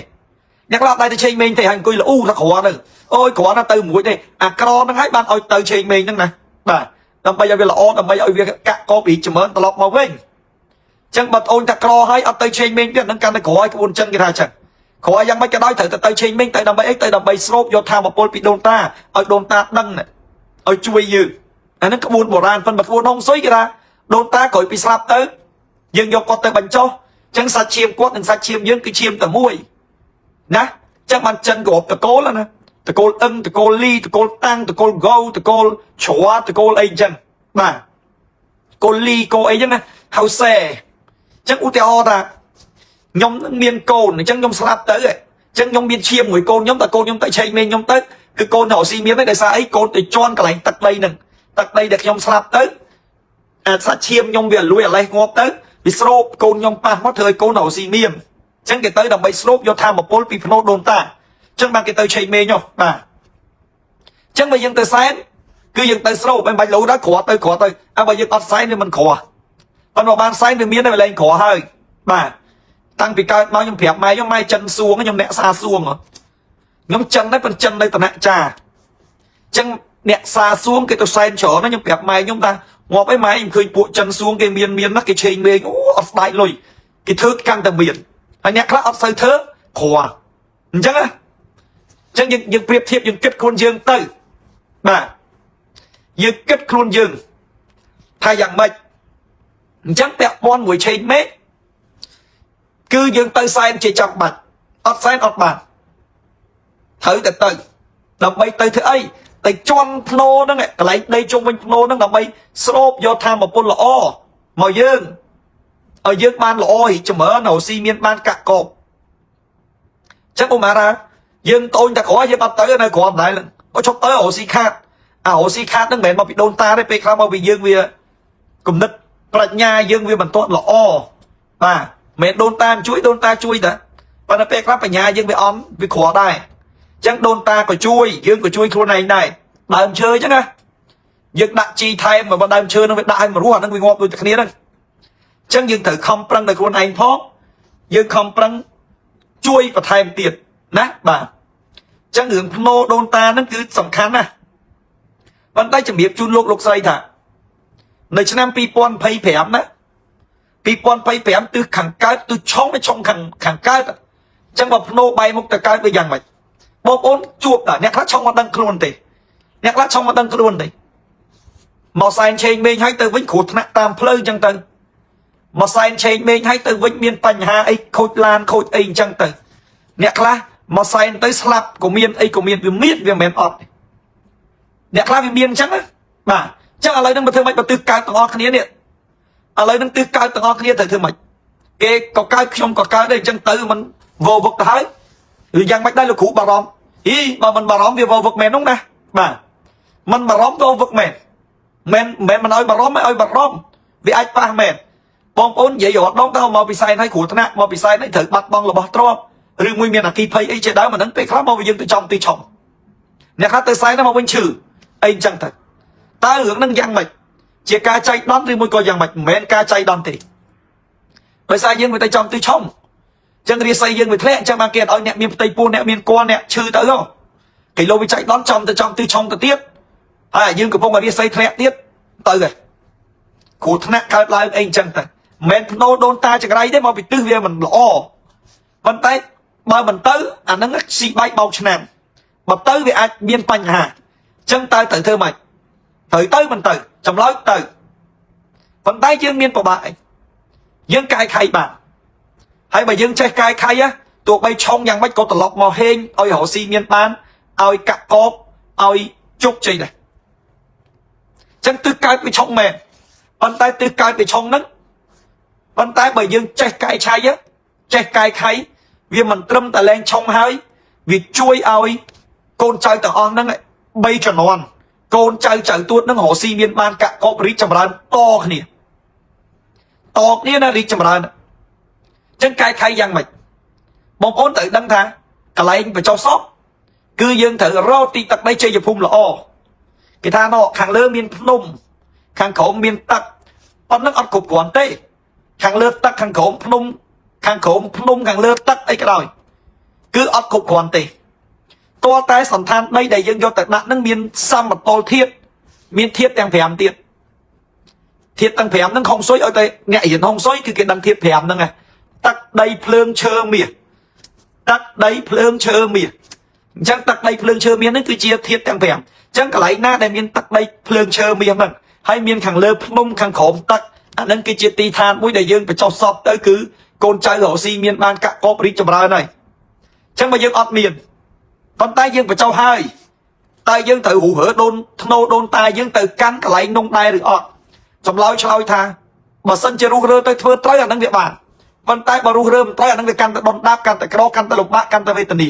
អ្នកខ្លះអត់ដែរទៅឆេងមេងទេហើយអង្គុយល្អូថាក្រទៅអូយក្រណាទៅមួយទេអាក្រហ្នឹងហើយបានឲ្យទៅឆេងមេងហ្នឹងណាបាទដើម្បីឲ្យវាល្អដើម្បីឲ្យវាកាក់កបរីចម្រើនត្រឡប់មកវិញចឹងបើអូនថាក្រហើយអត់ទៅឆេងមេងទៀតហ្នឹងកាន់តែក្រឲ្យក្បួនចិនគេថាចឹងក្រយ៉ាងម៉េចក៏ដោយត្រូវតែទៅឆេងមេងទៅដើម្បីអីទៅដើម្បីស្រូបយកធម៌ពលពីដូនតាឲ្យដូនតាដឹងឲ្យជួយយើងអាហ្នឹងក្បួនបុរាណប៉ុន្តែក្បួនហុងស៊ុយគេថាដូនតាក្រោយពីស្លាប់ទៅយើងយកគាត់ទៅបញ្ចុះចឹងសាច់ឈាមគាត់និងសាច់ឈាមយើងគឺឈាមតែមួយណាចឹងបានចិនគ្រប់តកូលណាតកូលអឹងតកូលលីតកូលតាំងតកូលហ្គោតកូលជ្រតកូលអីចឹងបាទកូលលីកូអីចឹងណាហៅសែចឹងឧទាហរណ៍ថាខ្ញុំនឹងមានកូនអញ្ចឹងខ្ញុំស្លាប់ទៅអញ្ចឹងខ្ញុំមានឈាមមួយកូនខ្ញុំតែកូនខ្ញុំទៅឆែកមេខ្ញុំទៅគឺកូនទៅរកស៊ីមានទេដោយសារអីកូនទៅជន់កន្លែងទឹកដីហ្នឹងទឹកដីដែលខ្ញុំស្លាប់ទៅអាចសាច់ឈាមខ្ញុំវាលួយអាលេះងាប់ទៅវាស្រូបកូនខ្ញុំប៉ះមកធ្វើឲ្យកូនរកស៊ីមានអញ្ចឹងគេទៅដើម្បីស្រូបយកធម៌ពលពីភ្នោដូនតាអញ្ចឹងបានគេទៅឆែកមេញបាទអញ្ចឹងបើយើងទៅសែនគឺយើងទៅស្រូបមិនបាច់លោដល់ក្រទៅក្រទៅអើបើយើងអត់សែនវាមិនក្រប៉ុន្តែបានសែនវាមានតែវាលែងក្រហើយបាទតាំងពីកើតមកខ្ញុំប្រាប់ម៉ែខ្ញុំម៉ែចិនសួងខ្ញុំអ្នកសាសួងខ្ញុំចិនដែរប៉ុន្តែចិននៅតនៈចាអញ្ចឹងអ្នកសាសួងគេទៅសែនច្រើនខ្ញុំប្រាប់ម៉ែខ្ញុំថាងាប់អីម៉ែខ្ញុំឃើញពួកចិនសួងគេមានមានណាស់គេឆេងមេងអូអត់ស្ដាយលុយគេធ្វើកាន់តែមានហើយអ្នកខ្លះអត់សូវធ្វើក្រអញ្ចឹងណាអញ្ចឹងយើងយើងប្រៀបធៀបយើងគិតខ្លួនយើងទៅបាទយើងគិតខ្លួនយើងថាយ៉ាងម៉េចអញ្ចឹងពាក់ព័ន្ធមួយឆេងមេគឺយើងទៅសែនជាចាំបាច់អត់សែនអត់បានត្រូវតែទៅដើម្បីទៅធ្វើអីទៅជន់ភ្នោហ្នឹងកន្លែងដីជុំវិញភ្នោហ្នឹងដើម្បីស្រូបយកធម៌ពលល្អមកយើងឲ្យយើងបានល្អរីចម្រើនរស៊ីមានបានកាក់កបចឹងឧមាថាយើងតូនតែក្រយើងអត់ទៅនៅក្រមិនដែរអត់ឈប់ទៅរស៊ីខាតអារស៊ីខាតហ្នឹងមិនមែនមកពីដូនតាទេពេលខ្លះមកពីយើងវាគំនិតប្រាជ្ញាយើងវាមិនទាន់ល្អបាទមិនដូនតាជួយដូនតាជួយតាប៉ុន្តែពេលខ្លះបញ្ញាយើងវាអន់វាក្រដែរអញ្ចឹងដូនតាក៏ជួយយើងក៏ជួយខ្លួនឯងដែរដើមឈើអញ្ចឹងណាយើងដាក់ជីថែមមកដើមឈើនឹងវាដាក់ឲ្យមរស់អានឹងវាងាប់ដូចតែគ្នាហ្នឹងអញ្ចឹងយើងត្រូវខំប្រឹងដោយខ្លួនឯងផងយើងខំប្រឹងជួយបន្ថែមទៀតណាបាទអញ្ចឹងរឿងភ្នោដូនតាហ្នឹងគឺសំខាន់ណាស់ប៉ុន្តែជំរាបជូនលោកលោកស្រីថានៅឆ្នាំ2025ណា2025ទិសខាងកើតទិសឆុងឆុងខាងខាងកើតអញ្ចឹងបើភ្នោបែរមុខទៅកើតវាយ៉ាងម៉េចបងប្អូនជួបតាអ្នកខ្លះឆុងមកដឹងខ្លួនទេអ្នកខ្លះឆុងមកដឹងខ្លួនទេមកសែនឆេងមេងហើយទៅវិញគ្រោះថ្នាក់តាមផ្លូវអញ្ចឹងទៅមកសែនឆេងមេងហើយទៅវិញមានបញ្ហាអីខូចឡានខូចអីអញ្ចឹងទៅអ្នកខ្លះមកសែនទៅស្លាប់ក៏មានអីក៏មានវាមានវាមិនមែនអត់អ្នកខ្លះវាមានអញ្ចឹងណាបាទអញ្ចឹងឥឡូវហ្នឹងបើធ្វើម៉េចបើទិសកើតទាំងអស់គ្នានេះឥឡូវហ្នឹងទិសកើតទាំងអស់គ្នាត្រូវធ្វើម៉េចគេក៏កើតខ្ញុំក៏កើតដែរអញ្ចឹងទៅมันវវឹកទៅហើយឬយ៉ាងម៉េចដែរលោកគ្រូបារម្ភអីបើមិនបារម្ភវាវវឹកមែននោះណាបាទមិនបារម្ភវវឹកមែនមិនមិនមិនឲ្យបារម្ភឲ្យបារម្ភវាអាចប៉ះមែនបងប្អូននិយាយរត់ដងទៅមកពិសែនឲ្យគ្រោះថ្នាក់មកពិសែនឲ្យត្រូវបាត់បង់របស់ទ្រព្យឬមួយមានអគិភ័យអីជាដើមអាហ្នឹងពេលខ្លះមកយើងទៅចំទីឆុងអ្នកខ្លះទៅសែនមកវិញឈឺអីអញ្ចឹងទៅតើរឿងហ្នឹងយ៉ាងម៉េចជាការចៃដន្យឬមួយក៏យ៉ាងម៉េចមិនមែនការចៃដន្យទេដោយសារយើងមិនទៅចំទីឆុងចឹងរាសីយើងវាធ្លាក់ចឹងបានគេឲ្យអ្នកមានផ្ទៃពោះអ្នកមានគល់អ្នកឈឺទៅហ៎គេលោវាចៃដន្យចំទៅចំទីឆុងទៅទៀតហើយយើងកំពុងតែរាសីធ្លាក់ទៀតទៅហើយគ្រោះថ្នាក់កើតឡើងអីចឹងទៅមិនភ្នោដូនតាចង្រៃទេមកពីទិសវាមិនល្អប៉ុន្តែបើមិនទៅអាហ្នឹងស៊ីបែកបោកឆ្នាំបើទៅវាអាចមានបញ្ហាចឹងតើត្រូវធ្វើម៉េចត្រូវទៅមិនទៅចម្លើយទៅប៉ុន្តែយើងមានពិបាកអីយើងកែខៃបានហើយបើយើងចេះកែខៃទោះបីឆុងយ៉ាងម៉េចក៏ត្រឡប់មកហេងឲ្យរកស៊ីមានបានឲ្យកាក់កបឲ្យជោគជ័យដែរចឹងទិសកើតវាឆុងមែនប៉ុន្តែទិសកើតវាឆុងហ្នឹងប៉ុន្តែបើយើងចេះកែឆៃចេះកែខៃវាមិនត្រឹមតែលែងឆុងហើយវាជួយឲ្យកូនចៅទាំងអស់ហ្នឹង3ជំនាន់កូនចៅចៅទួតហ្នឹងរកស៊ីមានបានកាក់កបរីកចម្រើនតគ្នាតគ្នាណារីកចម្រើនចឹងកែខៃយ៉ាងម៉េចបងប្អូនត្រូវដឹងថាកន្លែងបញ្ចុះសពគឺយើងត្រូវរកទីទឹកដីជ័យភូមិល្អគេថាណខាងលើមានភ្នំខាងក្រោមមានទឹកប៉ុណ្ណឹងអត់គ្រប់គ្រាន់ទេខាងលើទឹកខាងក្រោមភ្នំខាងក្រោមភ្នំខាងលើទឹកអីក៏ដោយ គឺអត់គ្រប់គ្រាន់ទេតើតែសន្តានដីដែលយើងយកទៅដាក់នឹងមានសមតុល្យធាតុមានធាតុទាំង5ទៀតធាតុទាំង5ហ្នឹងហុងស៊ុយឲ្យតែអ្នករៀនហុងស៊ុយគឺគេដឹងធាតុ5ហ្នឹងឯងទឹកដីភ្លើងឈើមាសទឹកដីភ្លើងឈើមាសអញ្ចឹងទឹកដីភ្លើងឈើមាសហ្នឹងគឺជាធាតុទាំង5អញ្ចឹងកន្លែងណាដែលមានទឹកដីភ្លើងឈើមាសហ្នឹងហើយមានខាងលើភ្នំខាងក្រោមទឹកអាហ្នឹងគឺជាទីឋានមួយដែលយើងបញ្ចុះសពទៅគឺកូនចៅរកស៊ីមានបានកាក់កបរីកចម្រើនហើយអញ្ចឹងបើយើងអត់មានប៉ុន្តែយើងបញ្ចុះហើយតើយើងត្រូវរុះរើដូនធ្នោដូនតាយើងទៅកាន់កន្លែងនោះដែរឬអត់ចម្លើយឆ្លើយថាបើសិនជារុះរើទៅធ្វើត្រូវអាហ្នឹងវាបានប៉ុន្តែបើរុះរើមិនត្រូវអាហ្នឹងវាកាន់តែដុនដាបកាន់តែក្រកាន់តែលំបាកកាន់តែវេទនា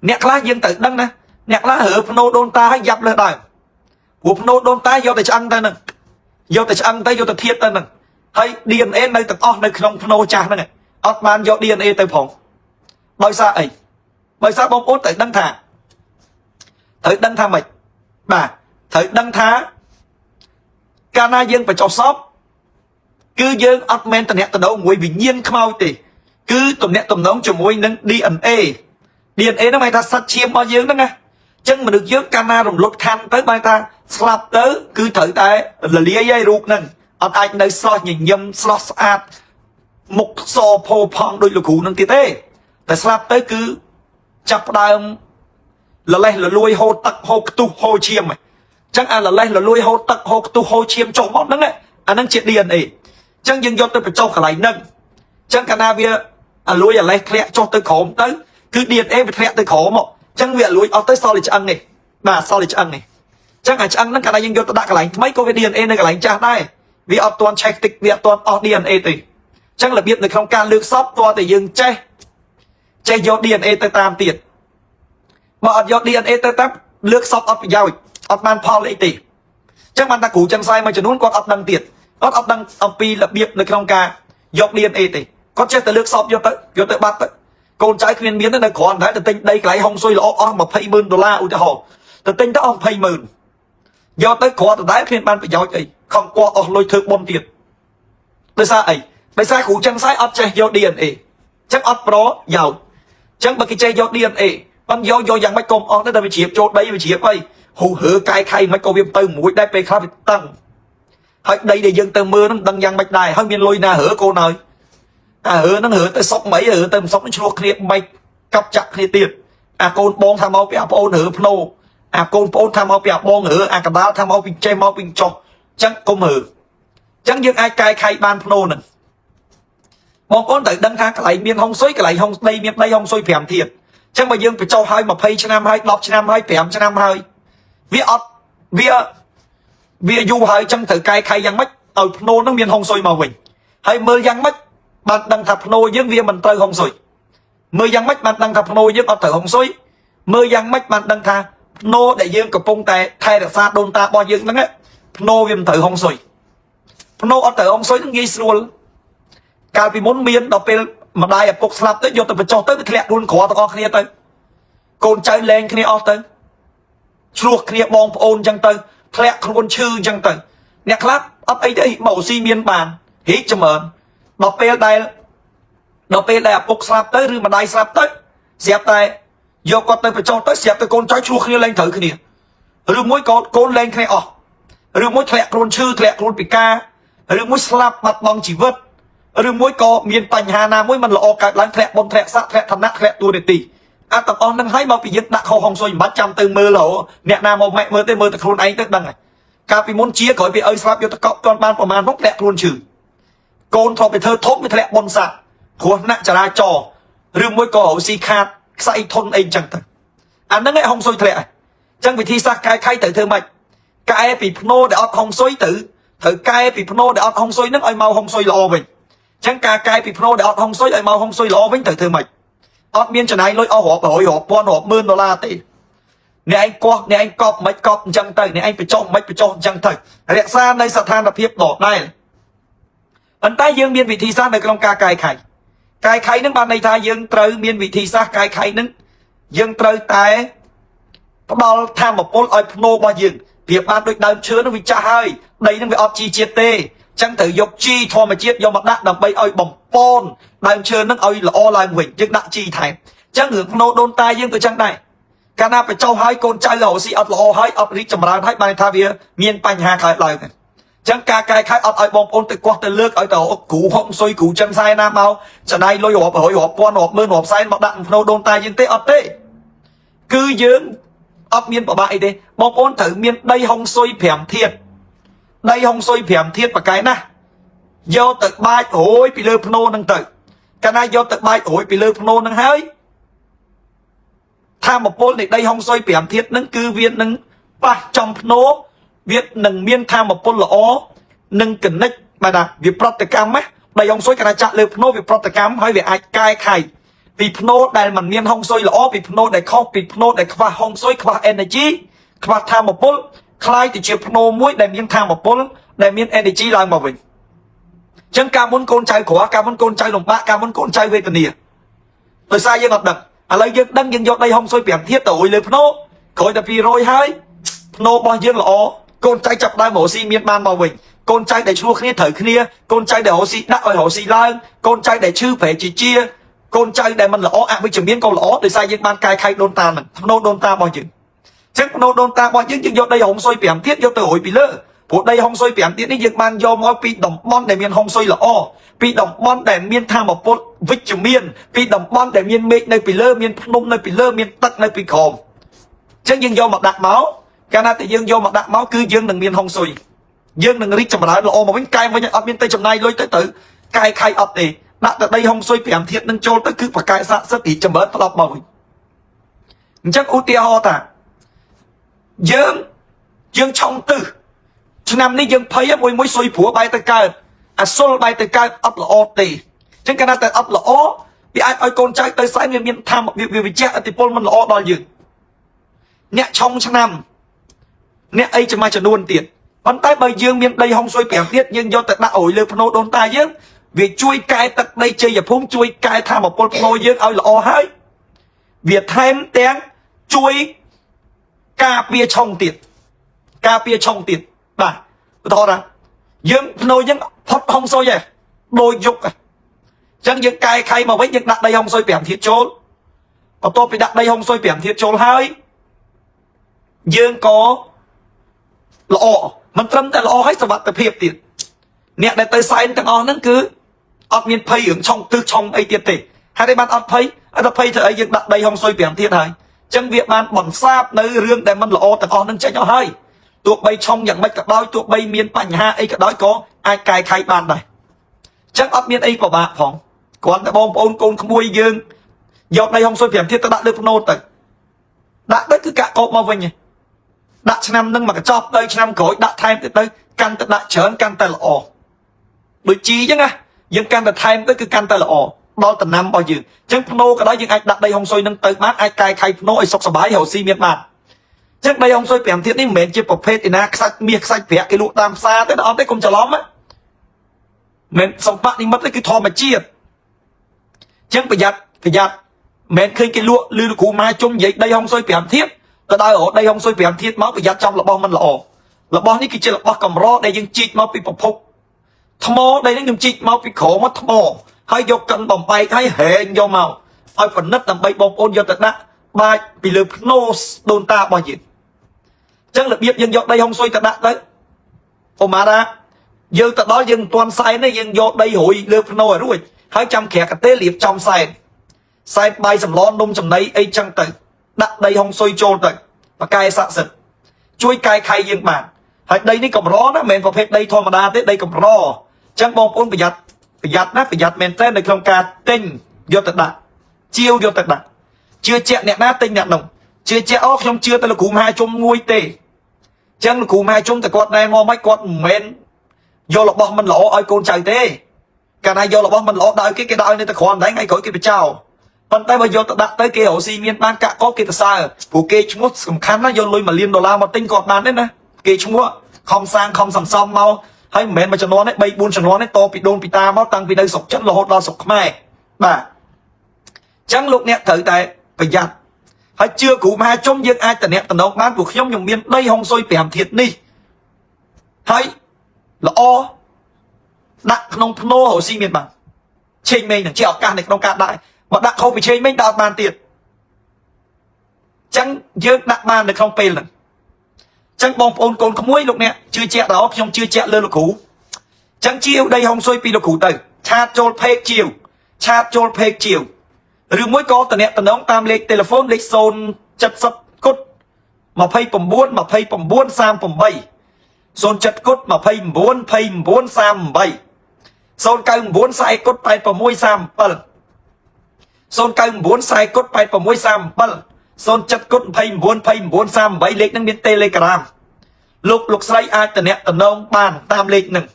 អ្នកខ្លះយើងត្រូវដឹងណាអ្នកខ្លះរើភ្នោដូនតាឲ្យយ៉ាប់លើសដើមព្រោះភ្នោដូនតាយកតែឆ្អឹងទៅហ្នឹងយកតែឆ្អឹងទៅយកតែធៀបទៅហ្នឹងហើយ DNA នៅទាំងអស់នៅក្នុងភ្នោចាស់ហ្នឹងអត់បានយក DNA ទៅផងដោយសារអីដោយសារបងប្អូនត្រូវដឹងថាត្រូវដឹងថាម៉េចបាទត្រូវដឹងថាកាលណាយើងបញ្ចុះសពគឺយើងអត់មែនតំណតំណងមួយវិញ្ញាណខ្មោចទេគឺតំណតំណងជាមួយនឹង DNA DNA ហ្នឹងហៅថាសាច់ឈាមរបស់យើងហ្នឹងណាអញ្ចឹងមនុស្សយើងកាលណារំលត់ខណ្ឌទៅបែរថាស្លាប់ទៅគឺត្រូវតែរលាយហើយរូបហ្នឹងអត់អាចនៅស្រស់ញញឹមស្រស់ស្អាតមុខសផោផង់ដូចលោកគ្រូហ្នឹងទៀតទេតែស្លាប់ទៅគឺចាប់ផ្ដើមលលេះលលួយហូរទឹកហូរខ្ទុះហូរឈាមអញ្ចឹងអាលលេះលលួយហូរទឹកហូរខ្ទុះហូរឈាមចុះមកហ្នឹងអាហ្នឹងជា DNA អញ្ចឹងយើងយកទៅបញ្ចុះកន្លែងហ្នឹងអញ្ចឹងកាលណាវាអាលួយអាលេះធ្លាក់ចុះទៅក្រោមទៅគឺ DNA វាធ្លាក់ទៅក្រោមមកអញ្ចឹងវាអាលួយអស់ទៅសល់តែឆ្អឹងនេះបាទសល់តែឆ្អឹងនេះអញ្ចឹងអាឆ្អឹងហ្នឹងកាលណាយើងយកទៅដាក់កន្លែងថ្មីក៏វា DNA នៅកន្លែងចាស់ដែរវាអត់ទាន់ឆេះតិចវាអត់ទាន់អស់ DNA ទេអញ្ចឹងរបៀបនៅក្នុងការលើកសពតើតែយើងចេះចេះយក DNA ទៅតាមទៀតបើអត់យក DNA ទៅតាមលើកសពអត់ប្រយោជន៍អត់បានផលអីទេអញ្ចឹងបានថាគ្រូចិនសាយមួយចំនួនគាត់អត់ដឹងទៀតគាត់អត់ដឹងអំពីរបៀបនៅក្នុងការយក DNA ទេគាត់ចេះតែលើកសពយកទៅយកទៅបាត់ទៅកូនចៅគ្មានមានទេនៅគ្រាន់តែទៅទិញដីកន្លែងហុងស៊ុយល្អអស់20ម៉ឺនដុល្លារឧទាហរណ៍ទៅទិញទៅអស់20ម៉ឺនយកទៅគ្រាន់តែដែរគ្មានបានប្រយោជន៍អីខំគាត់អស់លុយធ្វើបុណ្យទៀតដោយសារអីដោយសារគ្រូចិនសាយអត់ចេះយក DNA អញ្ចឹងអត់ប្រយោជន៍អញ្ចឹងបើគេចេះយក DNA ប៉ុន្តែយកយកយ៉ាងម៉េចកុំអស់ទៅតែវាជ្រាបចូលដីវាជ្រាបអីហ៊ូហើកែខៃមិនក៏វាទៅមួយដែរពេលខ្លះវាតឹងហើយដីដែលយើងទៅមើលហ្នឹងដឹងយ៉ាងម៉េចដែរហើយមានលុយណារើកូនហើយអារើហ្នឹងរើទៅសុកមិនរើទៅមិនសុកឆ្លោះគ្នាបែកកັບចាក់គ្នាទៀតអាកូនបងថាមកពីអាប្អូនរើភ្នោអាកូនប្អូនថាមកពីអាបងរើអាកដាលថាមកពីចេះមកពីចុះអញ្ចឹងកុំរើអញ្ចឹងយើងអាចកែខៃបានភ្នោហ្នឹងបងប្អូនត្រូវដឹងថាកន្លែងមានហុងស៊ុយកន្លែងហុងដីមានដីហុងស៊ុយ5ធាតុអញ្ចឹងបើយើងបញ្ចុះហើយ20ឆ្នាំហើយ10ឆ្នាំហើយ5ឆ្នាំហើយវាអត់វាវាយូរហើយអញ្ចឹងត្រូវកែខៃយ៉ាងម៉េចឲ្យភ្នោនឹងមានហុងស៊ុយមកវិញហើយមើលយ៉ាងម៉េចបានដឹងថាភ្នោយើងវាមិនត្រូវហុងស៊ុយមើលយ៉ាងម៉េចបានដឹងថាភ្នោយើងអត់ត្រូវហុងស៊ុយមើលយ៉ាងម៉េចបានដឹងថាភ្នោដែលយើងកំពុងតែថែរក្សាដូនតារបស់យើងហ្នឹងភ្នោវាមិនត្រូវហុងស៊ុយភ្នោអត់ត្រូវហុងស៊ុយហ្នឹងងាយស្រួលកាលពីមុនមានដល់ពេលម្ដាយឪពុកស្លាប់ទៅយកទៅបញ្ចុះទៅវាធ្លាក់ខ្លួនក្រទាំងអស់គ្នាទៅកូនចៅលែងគ្នាអស់ទៅឆ្លោះគ្នាបងប្អូនអញ្ចឹងទៅធ្លាក់ខ្លួនឈឺអញ្ចឹងទៅអ្នកខ្លះអត់អីទេមកស៊ីមានបានរីកចម្រើនដល់ពេលដែលដល់ពេលដែលឪពុកស្លាប់ទៅឬម្ដាយស្លាប់ទៅស្រាប់តែយកគាត់ទៅបញ្ចុះទៅស្រាប់តែកូនចៅឆ្លោះគ្នាលែងត្រូវគ្នាឬមួយក៏កូនលែងគ្នាអស់ឬមួយធ្លាក់ខ្លួនឈឺធ្លាក់ខ្លួនពិការឬមួយស្លាប់បាត់បង់ជីវិតឬមួយក៏មានបញ្ហាណាមួយមិនល្អកើតឡើងធ្លាក់បុណ្យធ្លាក់ស័ក្តិធ្លាក់ឋានៈធ្លាក់តួនាទីអាទាំងអស់នឹងឲ្យមកពីយើងដាក់ខុសហុងស៊ុយមិនបាច់ចាំទៅមើលហ៎អ្នកណាមកម៉ែមើលទេមើលតែខ្លួនឯងទៅដឹងហើយកាលពីមុនជាក្រោយពីឪស្លាប់យកទៅកប់ទាន់បានប្រមាណផងធ្លាក់ខ្លួនឈឺកូនធ្លាប់ទៅធ្វើធំវាធ្លាក់បុណ្យស័ក្តិគ្រោះថ្នាក់ចរាចរណ៍ឬមួយក៏រកស៊ីខាតខ្សែធនអីចឹងទៅអាហ្នឹងឯងហុងស៊ុយធ្លាក់ហើយចឹងវិធីសាស្ត្រកែខៃត្រូវធ្វើម៉េចកែពីភ្នោដែលអត់ហុងស៊ុយទៅត្រូវកែពីភ្នោដែលអត់ហុងស៊ុយហ្នឹងឲ្យមកហុងស៊ុយល្អវិញចឹងការកែពីភ្នោដែលអត់ហុងស៊ុយឲ្យមកហុងស៊ុយល្អវិញត្រូវធ្វើម៉េចអត់មានចំណាយលុយអស់រាប់រយរាប់ពាន់រាប់ម៉ឺនដុល្លារទេអ្នកឯងកោះអ្នកឯងកប់មិនកប់អញ្ចឹងទៅអ្នកឯងបញ្ចុះមិនបញ្ចុះអញ្ចឹងទៅរក្សានៅស្ថានភាពដដែលប៉ុន្តែយើងមានវិធីសាស្ត្រនៅក្នុងការកែខៃកែខៃនឹងបានន័យថាយើងត្រូវមានវិធីសាស្ត្រកែខៃនឹងយើងត្រូវតែផ្ដល់ធម៌ពលឲ្យភ្នោរបស់យើងប្រៀបបានដូចដើមឈើនឹងវាចាស់ហើយដីនឹងវាអត់ជីជាតិទេអញ្ ចឹងត្រូវយកជីធម្មជាតិយកមកដាក់ដើម្បីឲ្យបំពន់ដើមឈើនឹងឲ្យល្អឡើងវិញយើងដាក់ជីថែមចឹងរឿងភ្នោដូនតាយើងក៏ចឹងដែរកាលណាបញ្ចុះហើយកូនចៅរកស៊ីអត់ល្អហើយអត់រីកចម្រើនហើយបានថាវាមានបញ្ហាកើតឡើងចឹងការកែខែអត់ឲ្យបងប្អូនទៅកោះទៅលើកឲ្យទៅគ្រូហុងស៊ុយគ្រូចិនសែណាមកចំណាយលុយរាប់រយរាប់ពាន់រាប់ម៉ឺនរាប់សែនមកដាក់ភ្នោដូនតាយើងទេអត់ទេគឺយើងអត់មានប្របាក់អីទេបងប្អូនត្រូវមានដីហុងស៊ុយ5ធាតុដីហុងស៊ុយ5ធាតុប្រកែណាស់យកទៅបាចរួយពីលើភ្នោនឹងទៅកាលណាយកទៅបាចរួយពីលើភ្នោនឹងហើយធម្មពលនៃដីហុងស៊ុយ5ធាតុនឹងគឺវានឹងប៉ះចំភ្នោវានឹងមានធម្មពលល្អនិងកណិចបាទណាវាប្រតិកម្មណាដីហុងស៊ុយកាលណាចាក់លើភ្នោវាប្រតិកម្មហើយវាអាចកែខៃពីភ្នោដែលมันមានហុងស៊ុយល្អពីភ្នោដែលខុសពីភ្នោដែលខ្វះហុងស៊ុយខ្វះ energy ខ្វះធម្មពលคล้ายទៅជាភ្នោមួយដែលមានធម្មពលដែលមាន energy ឡើងមកវិញចឹងកាលមុនកូនចៅក្រកាលមុនកូនចៅលំបាកកាលមុនកូនចៅវេទនាដោយសារយើងអត់ដឹងឥឡូវយើងដឹងយើងយកដីហុងស៊ុយ5ធាតុទៅរួយលើភ្នោក្រោយតែ200ហើយភ្នោរបស់យើងល្អកូនចៅចាប់ដើមរកស៊ីមានបានមកវិញកូនចៅដែលឆ្លោះគ្នាត្រូវគ្នាកូនចៅដែលរកស៊ីដាក់ឲ្យរកស៊ីឡើងកូនចៅដែលឈឺប្រែជាជាកូនចៅដែលមិនល្អអវិជ្ជមានក៏ល្អដោយសារយើងបានកែខៃដូនតាហ្នឹងភ្នោដូនតារបស់យើងចឹងភ្នោដូនតារបស់យើងយើងយកដីហុងស៊ុយ5ធាតុយកទៅរួយពីលើព្រោះដីហុងស៊ុយ5ធាតុនេះយើងបានយកមកពីតំបន់ដែលមានហុងស៊ុយល្អពីតំបន់ដែលមានធម្មពលវិជ្ជមានពីតំបន់ដែលមានមេឃនៅពីលើមានភ្នំនៅពីលើមានទឹកនៅពីក្រោមចឹងយើងយកមកដាក់មកកាលណាតែយើងយកមកដាក់មកគឺយើងនឹងមានហុងស៊ុយយើងនឹងរីកចម្រើនល្អមកវិញកែវិញអត់មានទៅចំណាយលុយទៅទៅកែខៃអត់ទេដាក់តែដីហុងស៊ុយ5ធាតុនឹងចូលទៅគឺប្រកែស័ក្តិសិទ្ធិរីកចម្រើនត្រឡប់មកវិញអញ្ចឹងឧទាហរណ៍ថាយើងយើងឆុងទឹះឆ្នាំនេះយើងភ័យមួយមួយស៊ុយព្រោះបែរទៅកើតអាសុលបែរទៅកើតអត់ល្អទេអញ្ចឹងកាលណាតែអត់ល្អវាអាចឲ្យកូនចៅទៅសែនវាមានធម្មវាវិជ្ជាអតិពលមិនល្អដល់យើងអ្នកឆុងឆ្នាំអ្នកអីចំចំនួនទៀតប៉ុន្តែបើយើងមានដីហុងស៊ុយ5ទៀតយើងយកទៅដាក់អុយលើភ្នោដូនតាយើងវាជួយកែទឹកដីជ័យភូមិជួយកែធម្មពលភ្នោយើងឲ្យល្អហើយវាថែមទាំងជួយការពារឆុងទៀតការពារឆុងទៀតបាទឧទាហរណ៍ថាយើងភ្នោយើងផុតហុងស៊ុយហ៎ដូចយុកហ៎អញ្ចឹងយើងកែខៃមកវិញយើងដាក់ដីហុងស៊ុយ5ធាតុចូលបន្ទាប់ពីដាក់ដីហុងស៊ុយ5ធាតុចូលហើយយើងក៏ល្អមិនត្រឹមតែល្អហើយសុវត្ថិភាពទៀតអ្នកដែលទៅសែនទាំងអស់ហ្នឹងគឺអត់មានភ័យរឿងឆុងទិសឆុងអីទៀតទេហើយតែបានអត់ភ័យអត់ភ័យធ្វើអីយើងដាក់ដីហុងស៊ុយ5ធាតុហើយអញ្ចឹងវាបានបន្សាបនៅរឿងដែលមិនល្អទាំងអស់ហ្នឹងចេញអស់ហើយទោះបីឆុងយ៉ាងម៉េចក៏ដោយទោះបីមានបញ្ហាអីក៏ដោយក៏អាចកែខៃបានដែរអញ្ចឹងអត់មានអីពិបាកផងគ្រាន់តែបងប្អូនកូនក្មួយយើងយកដីហុងស៊ុយ5ធាតុទៅដាក់លើភ្នោទៅដាក់ទៅគឺកាក់កបមកវិញឯងដាក់ឆ្នាំនឹងមកកញ្ចប់ទៅឆ្នាំក្រោយដាក់ថែមទៀតទៅកាន់តែដាក់ច្រើនកាន់តែល្អដូចជីអញ្ចឹងណាយើងកាន់តែថែមទៅគឺកាន់តែល្អដល់តំណាំរបស់យើងអញ្ចឹងភ្នោក៏ដោយយើងអាចដាក់ដីហុងស៊ុយនឹងទៅបានអាចកែខៃភ្នោឲ្យសុខសប្បាយរកស៊ីមានបានអញ្ចឹងដីហុងស៊ុយ5ធាតុនេះមិនមែនជាប្រភេទឯណាខ្សាច់មាសខ្សាច់ប្រាក់គេលក់តាមផ្សារទេអត់ទេកុំច្រឡំណាមិនសម្បត្តិនិមិត្តទេគឺធម្មជាតិអញ្ចឹងប្រយ័ត្នប្រយ័ត្នមិនឃើញគេលក់ឬលោកគ្រូម៉ាជុំនិយាយដីហុងស៊ុយ5ធាតុទៅដល់រកដីហុងស៊ុយ5ធាតុមកប្រយ័ត្នចំរបស់មិនល្អរបស់នេះគឺជារបស់កម្រដែលយើងជីកមកពីប្រភពថ្មដីនេះខ្ញុំជីកមកពីក្រមកថ្មហើយយកកិនបំបែកហើយហែងយកមកឲ្យផលិតដើម្បីបងប្អូនយកទៅដាក់បាចពីលើភ្នោដូនតារបស់យើងអញ្ចឹងរបៀបយើងយកដីហុងស៊ុយទៅដាក់ទៅអូម៉ារ៉ាយើងទៅដល់យើងមិនទាន់សែនទេយើងយកដីរួយលើភ្នោឲ្យរួចហើយចាំក្រាកទេលៀបចំសែនសែនបាយសម្លនំចំណីអីចឹងទៅដាក់ដីហុងស៊ុយចូលទៅបកែស័ក្តិសិទ្ធជួយកែខៃយើងបានហើយដីនេះកម្រណាមិនមែនប្រភេទដីធម្មតាទេដីកម្រអញ្ចឹងបងប្អូនប្រយ័ត្នប្រយ័ត្នណាប្រយ័ត្នមែនតើនៅក្នុងការទិញយកទៅដាក់ជាវយកទៅដាក់ជឿជាក់អ្នកណាទិញអ្នកនោះជឿជាក់អូខ្ញុំជឿទៅលោកគ្រូមហាជុំមួយទេអញ្ចឹងលោកគ្រូមហាជុំតែគាត់ណែនាំឲ្យគាត់មិនមែនយករបស់មិនល្អឲ្យកូនចៅទេកាលណាយករបស់មិនល្អដាក់ឲ្យគេគេដាក់ឲ្យនៅតែគ្រាន់តែថ្ងៃក្រោយគេបញ្ចោលប៉ុន្តែបើយកទៅដាក់ទៅគេរកស៊ីមានបានកាក់កបគេទៅសើព្រោះគេឈ្មោះសំខាន់ណាយកលុយ1លានដុល្លារមកទិញគាត់បានទេណាគេឈ្មោះខំសាងខំសំសំមកហើយមិនមែនមួយចំនួនទេ3 4ចំនួនទេតពីដូនពីតាមកតាំងពីនៅស្រុកចិនរហូតដល់ស្រុកខ្មែរបាទអញ្ចឹងលោកអ្នកត្រូវតែប្រយ័ត្នហើយជឿគ្រូមហាជុំយើងអាចតំណតំណងបានព្រោះខ្ញុំខ្ញុំមានដីហុងស៊ុយ5ធាតុនេះហើយល្អ ដាក់ក្នុងភ្នោរកស៊ីមានបានឆេងមេងនឹងជាឱកាសនៅក្នុងការដាក់បើដាក់ខុសពីឆេងមេងដាក់អត់បានទៀតចឹងយើងដាក់បាននៅក្នុងពេលហ្នឹងចឹងបងប្អូនកូនក្មួយលោកអ្នកជឿជាក់ដល់ខ្ញុំជឿជាក់លើលោកគ្រូចឹងជាវដីហុងស៊ុយពីលោកគ្រូទៅ chat ចូល page ជាវ chat ចូល page ជាវឬមួយក៏តំណាក់តំណងតាមលេខទូរស័ព្ទលេខ070គុត29 29 38 07គុត29 29 38 099ខ្សែគុត86 37 099ខ្សែគុត86 37 07គុត29 29 38លេខហ្នឹងមាន Telegram លោកលោកស្រីអាចតំណាក់តំណងបានតាមលេខហ្នឹង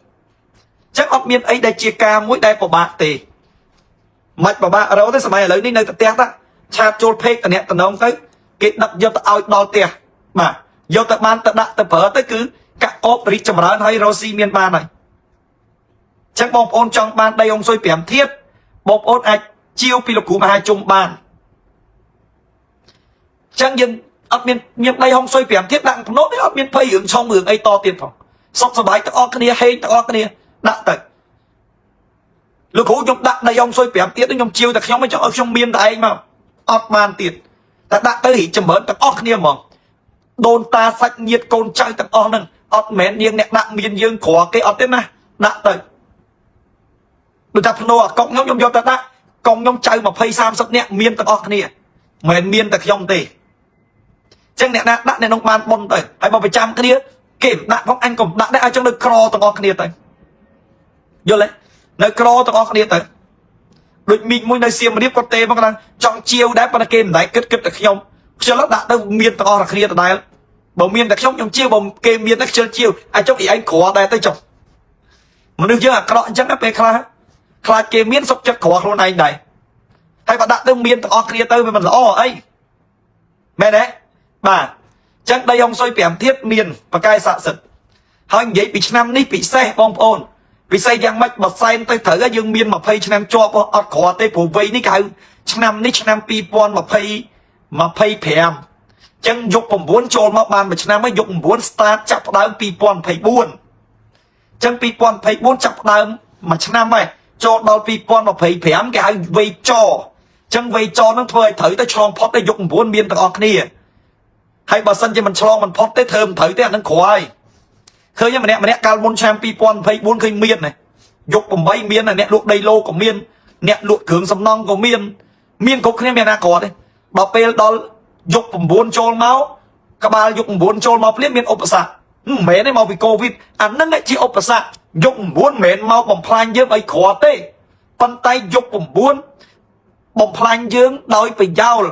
ចឹងអត់មានអីដែលជាការមួយដែលពិបាកទេមិនពិបាករកទេសម័យឥឡូវនេះនៅតែផ្ទះតា chat ចូល page តំណាក់តំណងទៅគេដឹកយកទៅឲ្យដល់ផ្ទះបាទយកទៅបានទៅដាក់ទៅប្រើទៅគឺកាក់កបរីកចម្រើនហើយរកស៊ីមានបានហើយចឹងបងប្អូនចង់បានដីហុងស៊ុយ5ធាតុបងប្អូនអាចជាវពីលោកគ្រូមហាជុំបានចឹងយើងអត់មានមានដីហុងស៊ុយ5ធាតុដាក់ភ្នំនេះអត់មានភ័យរឿងឆុងរឿងអីតទៀតផងសុខសប្បាយទាំងអស់គ្នាហេងទាំងអស់គ្នាដាក់ទៅលោកគ្រូខ្ញុំដាក់ដីហុងស៊ុយ5ធាតុខ្ញុំជាវតែខ្ញុំមិនចង់ឲ្យខ្ញុំមានតែឯងមកអត់បានទៀតតែដាក់ទៅរីកចម្រើនទាំងអស់គ្នាហ្មងដូនតាសាច់ញាតិកូនចៅទាំងអស់ហ្នឹងអត់មែនយើងអ្នកដាក់មានយើងក្រគេអត់ទេណាដាក់ទៅដូចថាភ្នោអាកុកខ្ញុំខ្ញុំយកទៅដាក់កុងខ្ញុំចៅ20 30នាក់មានទាំងអស់គ្នាមិនមែនមានតែខ្ញុំទេចឹងអ្នកណាដាក់អ្នកនោះបានប៉ុនទៅហើយបើប្រចាំគ្នាគេមិនដាក់ផងអញក៏មិនដាក់ដែរឲ្យចឹងនៅក្រទាំងអស់គ្នាទៅយល់ទេនៅក្រទាំងអស់គ្នាទៅដូចមីងមួយនៅសៀមរាបគាត់ទេមកគាត់ចង់ជាវដែរប៉ុន្តែគេមិនដែរគិតគិតតែខ្ញុំខ្ជិលដាក់ទៅមានទាំងអស់គ្នាដដែលបើមានតែខ្ញុំខ្ញុំជាវបើគេមានតែខ្ជិលជាវអាចុកឯងក្រដែរទៅចុះមនុស្សយើងអាក្រក់អញ្ចឹងពេលខ្លះខ្លាចគេមានសុខចិត្តក្រខ្លួនឯងដែរហើយបើដាក់ទៅមានទាំងអស់គ្នាទៅវាមិនល្អអីមែនទេបាទចឹងដីហុងស៊ុយ5ធាតុមានបកាយស័ក្តិសិទ្ធហើយនិយាយពីឆ្នាំនេះពិសេសបងប្អូនពិសេសយ៉ាងម៉េចបើសែនទៅត្រូវយើងមាន20ឆ្នាំជាប់អត់ក្រទេព្រោះវ័យនេះគេហៅឆ្នាំនេះឆ្នាំ2020 25ចឹងយុគ9ចូលមកបានមួយឆ្នាំហើយយុគ9 start ចាប់ផ្ដើម2024ចឹង2024ចាប់ផ្ដើមមួយឆ្នាំហើយចូលដល់2025គេហៅវ័យចចឹងវ័យចនឹងធ្វើឲ្យត្រូវទៅឆ្លងផុតទៅយុគ9មានទាំងអស់គ្នាហើយបើសិនជាមិនឆ្លងមិនផុតទេធ្វើមិនត្រូវទេអានឹងក្រហើយឃើញម្នាក់ម្នាក់កាលមុនឆ្នាំ2024ឃើញមានណាយុគ8មានអ្នកលក់ដីឡូក៏មានអ្នកលក់គ្រឿងសំណង់ក៏មានមានគ្រប់គ្នាមានណាក្រទេដល់ពេលដល់យុគ9ចូលមកក្បាលយុគ9ចូលមកភ្លាមមានឧបសគ្គមិនមែនទេមកពីកូវីដអានឹងជាឧបសគ្គយុគ9មិនមែនមកបំផ្លាញយើងឲ្យក្រទេប៉ុន្តែយុគ9បំផ្លាញយើងដោយប្រយោល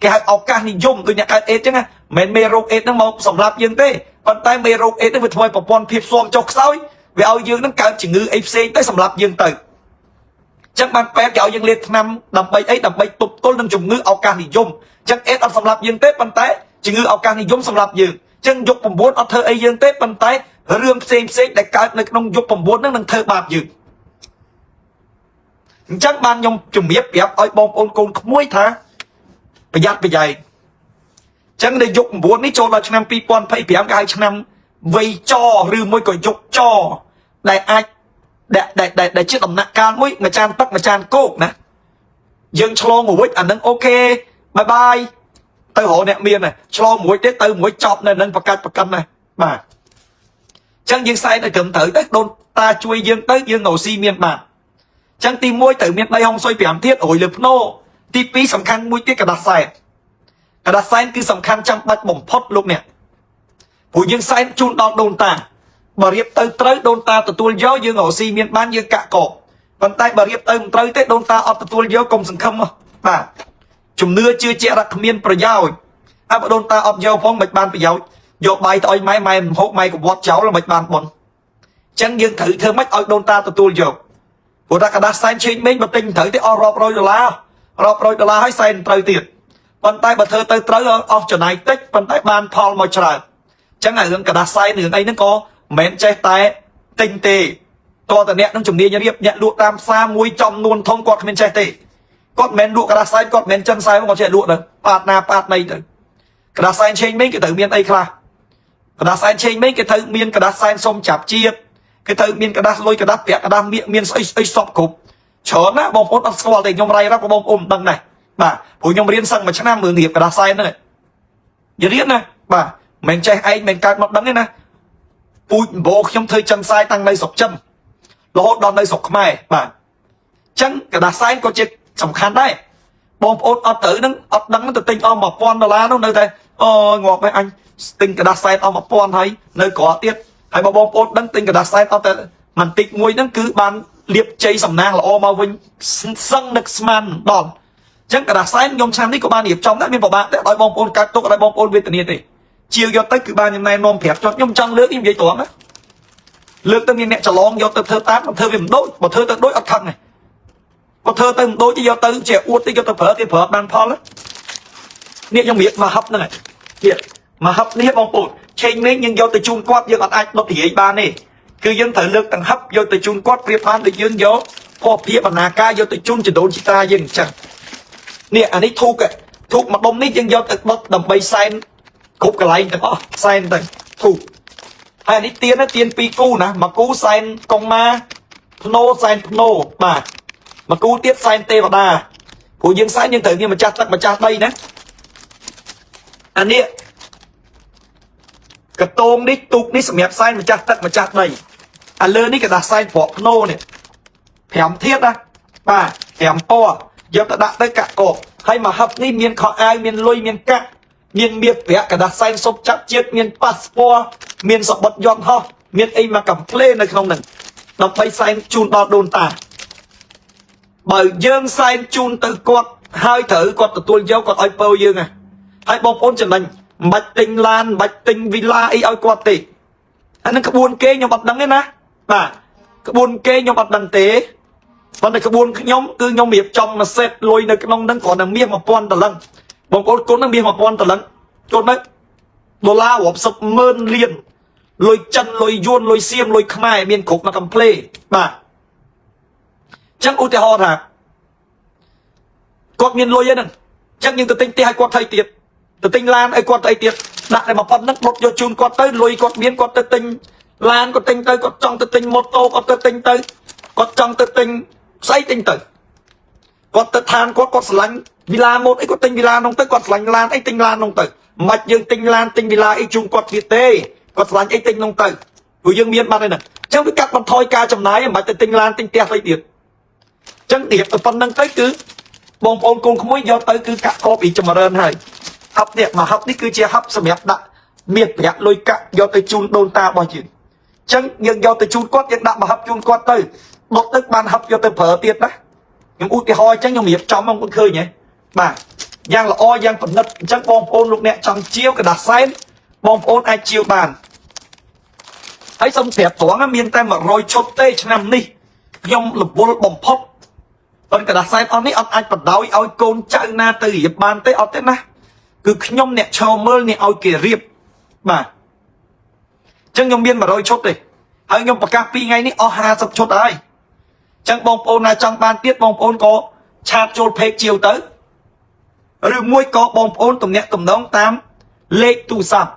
គេហៅឱកាសនិយមដូចអ្នកកើតអេដចឹងណាមិនមែនមេរោគអេដហ្នឹងមកសម្រាប់យើងទេប៉ុន្តែមេរោគអេដហ្នឹងវាធ្វើឲ្យប្រព័ន្ធភាពស៊ាំចុះខ្សោយវាឲ្យយើងហ្នឹងកើតជំងឺអីផ្សេងទៅសម្រាប់យើងទៅចឹងបានពេទ្យគេឲ្យយើងលេបថ្នាំដើម្បីអីដើម្បីទប់ទល់នឹងជំងឺឱកាសនិយមចឹងអេដអត់សម្រាប់យើងទេប៉ុន្តែជំងឺឱកាសនិយមសម្រាប់យើងចឹងយុគ9អត់ធ្វើអីយើងទេប៉ុន្តែរឿងផ្សេងផ្សេងដែលកើតនៅក្នុងយុគ9ហ្នឹងនឹងធ្វើបាបយើងអញ្ចឹងបានខ្ញុំជំរាបប្រាប់ឲ្យបងប្អូនកូនក្មួយថាប្រយ័ត្នប្រយែងចឹងនៅយុគ9នេះចូលដល់ឆ្នាំ2025គេហៅឆ្នាំវ័យចឬមួយក៏យុគចដែលអាចដែលដែលដែលជាដំណាក់កាលមួយមួយចានទឹកមួយចានគោកណាយើងឆ្លងរួចអានឹង OK bye bye ទៅរកអ្នកមានឆ្លងមួយទៀតទៅមួយចប់នៅនឹងប្រកាច់ប្រកិនណាបាទចឹងយើងសែនឲ្យត្រឹមត្រូវទៅដូនតាជួយយើងទៅយើងរកស៊ីមានបានចឹងទី1ត្រូវមានដីហុងស៊ុយ5ទៀតរួយលើភ្នោទី2សំខាន់មួយទៀតក្រដាសសែនក្រដាសសែនគឺសំខាន់ចាំបាច់បំផុតលោកអ្នកព្រោះយើងសែនជូនដល់ដូនតាបើរៀបទៅត្រូវដូនតាទទួលយកយើងរកស៊ីមានបានយើងកាក់កបប៉ុន្តែបើរៀបទៅមិនត្រូវទេដូនតាអត់ទទួលយកកុំសង្ឃឹមបាទជំនឿជឿជាក់រកគ្មានប្រយោជន៍អើបើដូនតាអត់យកផងមិនបានប្រយោជន៍យកបាយទៅឲ្យម៉ែម៉ែមិនហូបម៉ែក៏វត្តចោលមិនបានប៉ុនចឹងយើងត្រូវធ្វើម៉េចឲ្យដូនតាទទួលយកព្រោះតែក្រដាសសែនឆេងមេងបើទិញត្រូវទេអស់រាប់រយដុល្លាររាប់រយដុល្លារហើយសែនត្រូវទៀតប៉ុន្តែបើធ្វើទៅត្រូវអស់ចំណាយតិចប៉ុន្តែបានផលមកច្រើនចឹងអារឿងក្រដាសសែនរឿងអីហ្នឹងក៏មិនមែនចេះតែទិញទេតើតអ្នកនឹងជំនាញរៀបអ្នកលក់តាមផ្សារមួយចំនួនធំគាត់គ្មានចេះទេគាត់មិនមែនលក់ក្រដាសសែនគាត់មិនមែនចិនសែនគាត់ចេះលក់ទៅប៉ាតណាប៉ាតណីទៅក្រដាសសែនឆេងមេងគេត្រូវមានអីខ្លះក្រដាសសែនឆេងមេងគេត្រូវមានក្រដាសសែនសុំចាប់ជាតិ គេត្រូវមានក្រដាសលុយក្រដាសប្រាក់ក្រដាសមាសមានស្អីស្អីសពគ្រប់ច្រើនណាបងប្អូនអត់ស្គាល់ទេខ្ញុំរៃរាប់ក៏បងប្អូនមិនដឹងដែរបាទព្រោះខ្ញុំរៀនសឹងមួយឆ្នាំមើលរៀបក្រដាសសែនហ្នឹងយរៀនណាបាទមិនចេះឯងមិនកើតមកដឹងទេណាពូជបោខ្ញុំធ្វើចិនសាយតាំងនៅស្រុកចិនរហូតដល់នៅស្រុកខ្មែរបាទចឹងក្រដាសសែនក៏ជាសំខាន់ដែរបងប្អូនអត់ត្រូវនឹងអត់ដឹងទៅទិញអស់1000ដុល្លារនោះនៅតែអូងាប់ហើយអញទិញក្រដាសសែនអស់1000ហើយនៅក្រទៀតហើយបើបងប្អូនដឹងទិញក្រដាសសែនអត់តែបន្តិចមួយហ្នឹងគឺបានលៀបជ័យសំណាងល្អមកវិញសឹងនឹកស្មានដល់ចឹងក្រដាសសែនខ្ញុំឆ្នាំនេះក៏បានរៀបចំដែរមានពិបាកទេឲ្យបងប្អូនកើតទុកឲ្យបងប្អូនវេទនាទេជាវយកទៅគឺបានខ្ញុំណែនាំប្រាប់ចុះខ្ញុំចង់លើកខ្ញុំនិយាយត្រង់ណាលើកទៅមានអ្នកច្រឡងយកទៅធ្វើតាមធ្វើវាមិនដូចបើធ្វើទៅដូចអត់ខឹងទេបើធ្វើទៅមិនដូចយកទៅជាអួតទេយកទៅប្រើគេប្រើបានផលនេះខ្ញុំរៀបមកហឹបហ្នឹងនេះមកហឹបនេះបងប្អូនឆេងមេងយើងយកទៅជូនគាត់យើងអត់អាចដុតរាយបានទេគឺយើងត្រូវលើកទាំងហឹបយកទៅជូនគាត់ប្រៀបបានដូចយើងយកភស្តុភារបណ្ណាការយកទៅជូនចដូនជីតាយើងអញ្ចឹងនេះអានេះធូកធូបមួយដុំនេះយើងយកទៅដុតដើម្បីសែនគ្រប់កន្លែងទាំងអស់សែនទៅធូបហើយអានេះទៀនណាទៀនពីរគូណាមួយគូសែនកុងម៉ាភ្នោសែនភ្នោបាទមួយគូទៀតសែនទេវតាព្រោះយើងសែនយើងត្រូវមានម្ចាស់ទឹកម្ចាស់ដីណាអានេះកតងនេះទូកនេះសម្រាប់សែនម្ចាស់ទឹកម្ចាស់ដីអាលើនេះក៏ដាក់សែនប្រក់ភ្នោនេះ5ធាតុណាបាទ5ពណ៌យកទៅដាក់ទៅកាក់កបហើយមកហឹបនេះមានខោអាវមានលុយមានកាក់មានមៀបប្រាក់កដាសែនសុបចាប់ជាតិមានប៉ាសពតមានសបុតយន្តហោះមានអីមកកំភ្លេនៅក្នុងនឹងដើម្បីសែនជូនដល់ដូនតាបើយើងសែនជូនទៅគាត់ហើយត្រូវគាត់ទទួលយកគាត់ឲ្យពើយើងហ่ะហើយបងប្អូនចំណេញមិនបាច់ទិញឡានមិនបាច់ទិញវីឡាអីឲ្យគាត់ទេអានឹងក្បួនគេខ្ញុំអត់ដឹងទេណាបាទក្បួនគេខ្ញុំអត់ដឹងទេប៉ុន្តែក្បួនខ្ញុំគឺខ្ញុំរៀបចំមួយសេតលុយនៅក្នុងហ្នឹងគ្រាន់តែមាស1000ដុល្លារបងប្អូនគុណហ្នឹងមាស1000ដុល្លារគុណហ្នឹងដុល្លាររាប់សិបម៉ឺនលានលុយចិនលុយយួនលុយសៀមលុយខ្មែរមានគ្រប់មកកំភ្លេបាទអញ្ចឹងឧទាហរណ៍ថាគាត់មានលុយហ្នឹងអញ្ចឹងយើងទៅទិញផ្ទះឲ្យគាត់ថៃទៀតទៅទិញឡានឲ្យគាត់ទៅអីទៀតដាក់តែ1000ហ្នឹងដុតយកជូនគាត់ទៅលុយគាត់មានគាត់ទៅទិញឡានគាត់ទិញទៅគាត់ចង់ទៅទិញម៉ូតូគាត់ទៅទិញទៅគាត់ចង់ទៅទិញស្អីទិញទៅគាត់ទៅឋានគាត់គាត់ស្រឡាញ់វីឡាម៉ូតអីគាត់ទិញវីឡានោះទៅគាត់ស្រឡាញ់ឡានអីទិញឡាននោះទៅមិនបាច់យើងទិញឡានទិញវីឡាអីជូនគាត់ទៀតទេគាត់ស្រឡាញ់អីទិញនោះទៅព្រោះយើងមានបាត់ហើយហ្នឹងអញ្ចឹងវាកាត់បន្ថយការចំណាយមិនបាច់ទៅទិញឡានទិញផ្ទះស្អីទៀតអញ្ចឹងរៀបទៅប៉ុណ្្នឹងទៅគឺបងប្អូនកូនក្មួយយកទៅគឺកាក់កបពីចម្រើនហើយហឹបនេះមកហឹបនេះគឺជាហឹបសម្រាប់ដាក់មាសប្រាក់លុយកាក់យកទៅជូនដូនតារបស់យើងអញ្ចឹងយើងយកទៅជូនគាត់យើងដាក់មកហឹបជូនគាត់ទៅដុតទឹកបានហឹបយកទៅប្រើទៀតណាខ្ញុំឧទាហរណ៍អញ្ចឹងខ្ញុំរៀបចំមកបងឃើញហ៎បាទយ៉ាងល្អយ៉ាងប្រណិតអញ្ចឹងបងប្អូនលោកអ្នកចង់ជាវក្រដាសសែនបងប្អូនអាចជាវបានហើយសូមប្រាប់ត្រង់មានតែ100ឈុតទេឆ្នាំនេះខ្ញុំរវល់បំផុតប៉ុន្តែក្រដាសសែនអស់នេះអត់អាចបដ ாய் ឲ្យកូនចៅណាទៅរៀបបានទេអត់ទេណាគឺខ្ញុំអ្នកឈរមើលអ្នកឲ្យគេរៀបបាទអញ្ចឹងខ្ញុំមាន100ឈុតទេហើយខ្ញុំប្រកាស2ថ្ងៃនេះអស់50ឈុតហើយអញ្ចឹងបងប្អូនណាចង់បានទៀតបងប្អូនក៏ chat ចូល page ជាវទៅឬមួយក៏បងប្អូនទំនាក់ទំនងតាមលេខទូរស័ព្ទ